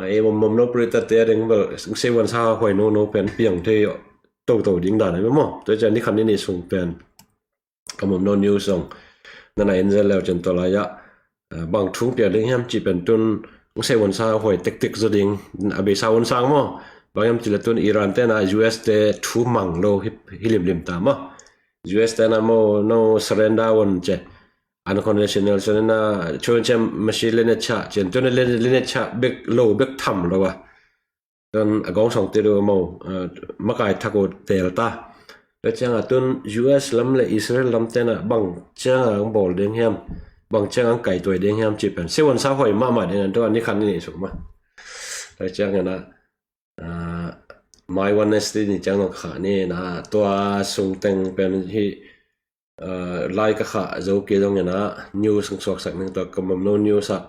ei mom mom no purita te a ding bel sivuansa huai no no pen piang thei toto ding dan a maw. Tua ciang ni khan ni ni sung pen ka mom no news zong nana en zel leu cin tua lai-ah bang thung piang ding hiam ci pen tun sivuansa huai tektek zo ding a beisa un sang maw. Bang hiam ci le tun Iran tena U S te thu mang lo hi limlim ta maw. U S tena maw no surrender un ce. Unconditional surrender chun ciam masi lene cha cian tun lene cha bek lo bek tham lo a. Tun a gong song te do mo makai thak uh tel ta. Tua cianga tun U S lam le Israel lam tena bang cianga ang bawl ding hiam, bang cianga ang kaituai ding hiam ci pen sivuansa huai mahmah ding an tua ni khan ni suk ma. Tua cianga na mai Wednesday ni ciang nong kha ni na tua sung teng pen hi lai ka khah zo kei zong ina news ang suaksak ning tua ka mom no news ah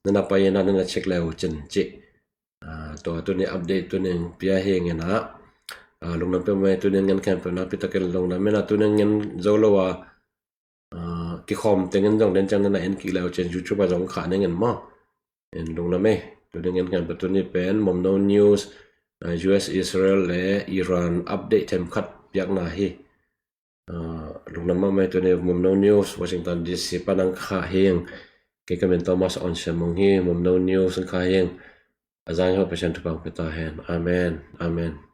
nana pai ina nana check leu cin ci. Tua tuni update tuni pia hi ngena lungdam pe mai tuni ngen khempeuh na pitakin lungdam ina tuni ngen zo lo a kikhawm tengin zong den ciang nana en kik leu cin YouTube a zong khah ning en maw. En lungdam ei tuni ngen khempeuh tuni pen mom no news U S Israel le Iran update themkhat piakna hi. Lungdam mahmah ei tuni mom no news Washington D C pan ang khah hing kei ka min Thomas Onsiamong hi mom no news ang khah hing a zang hi ho Pasian thupang pita hen. Amen. Amen.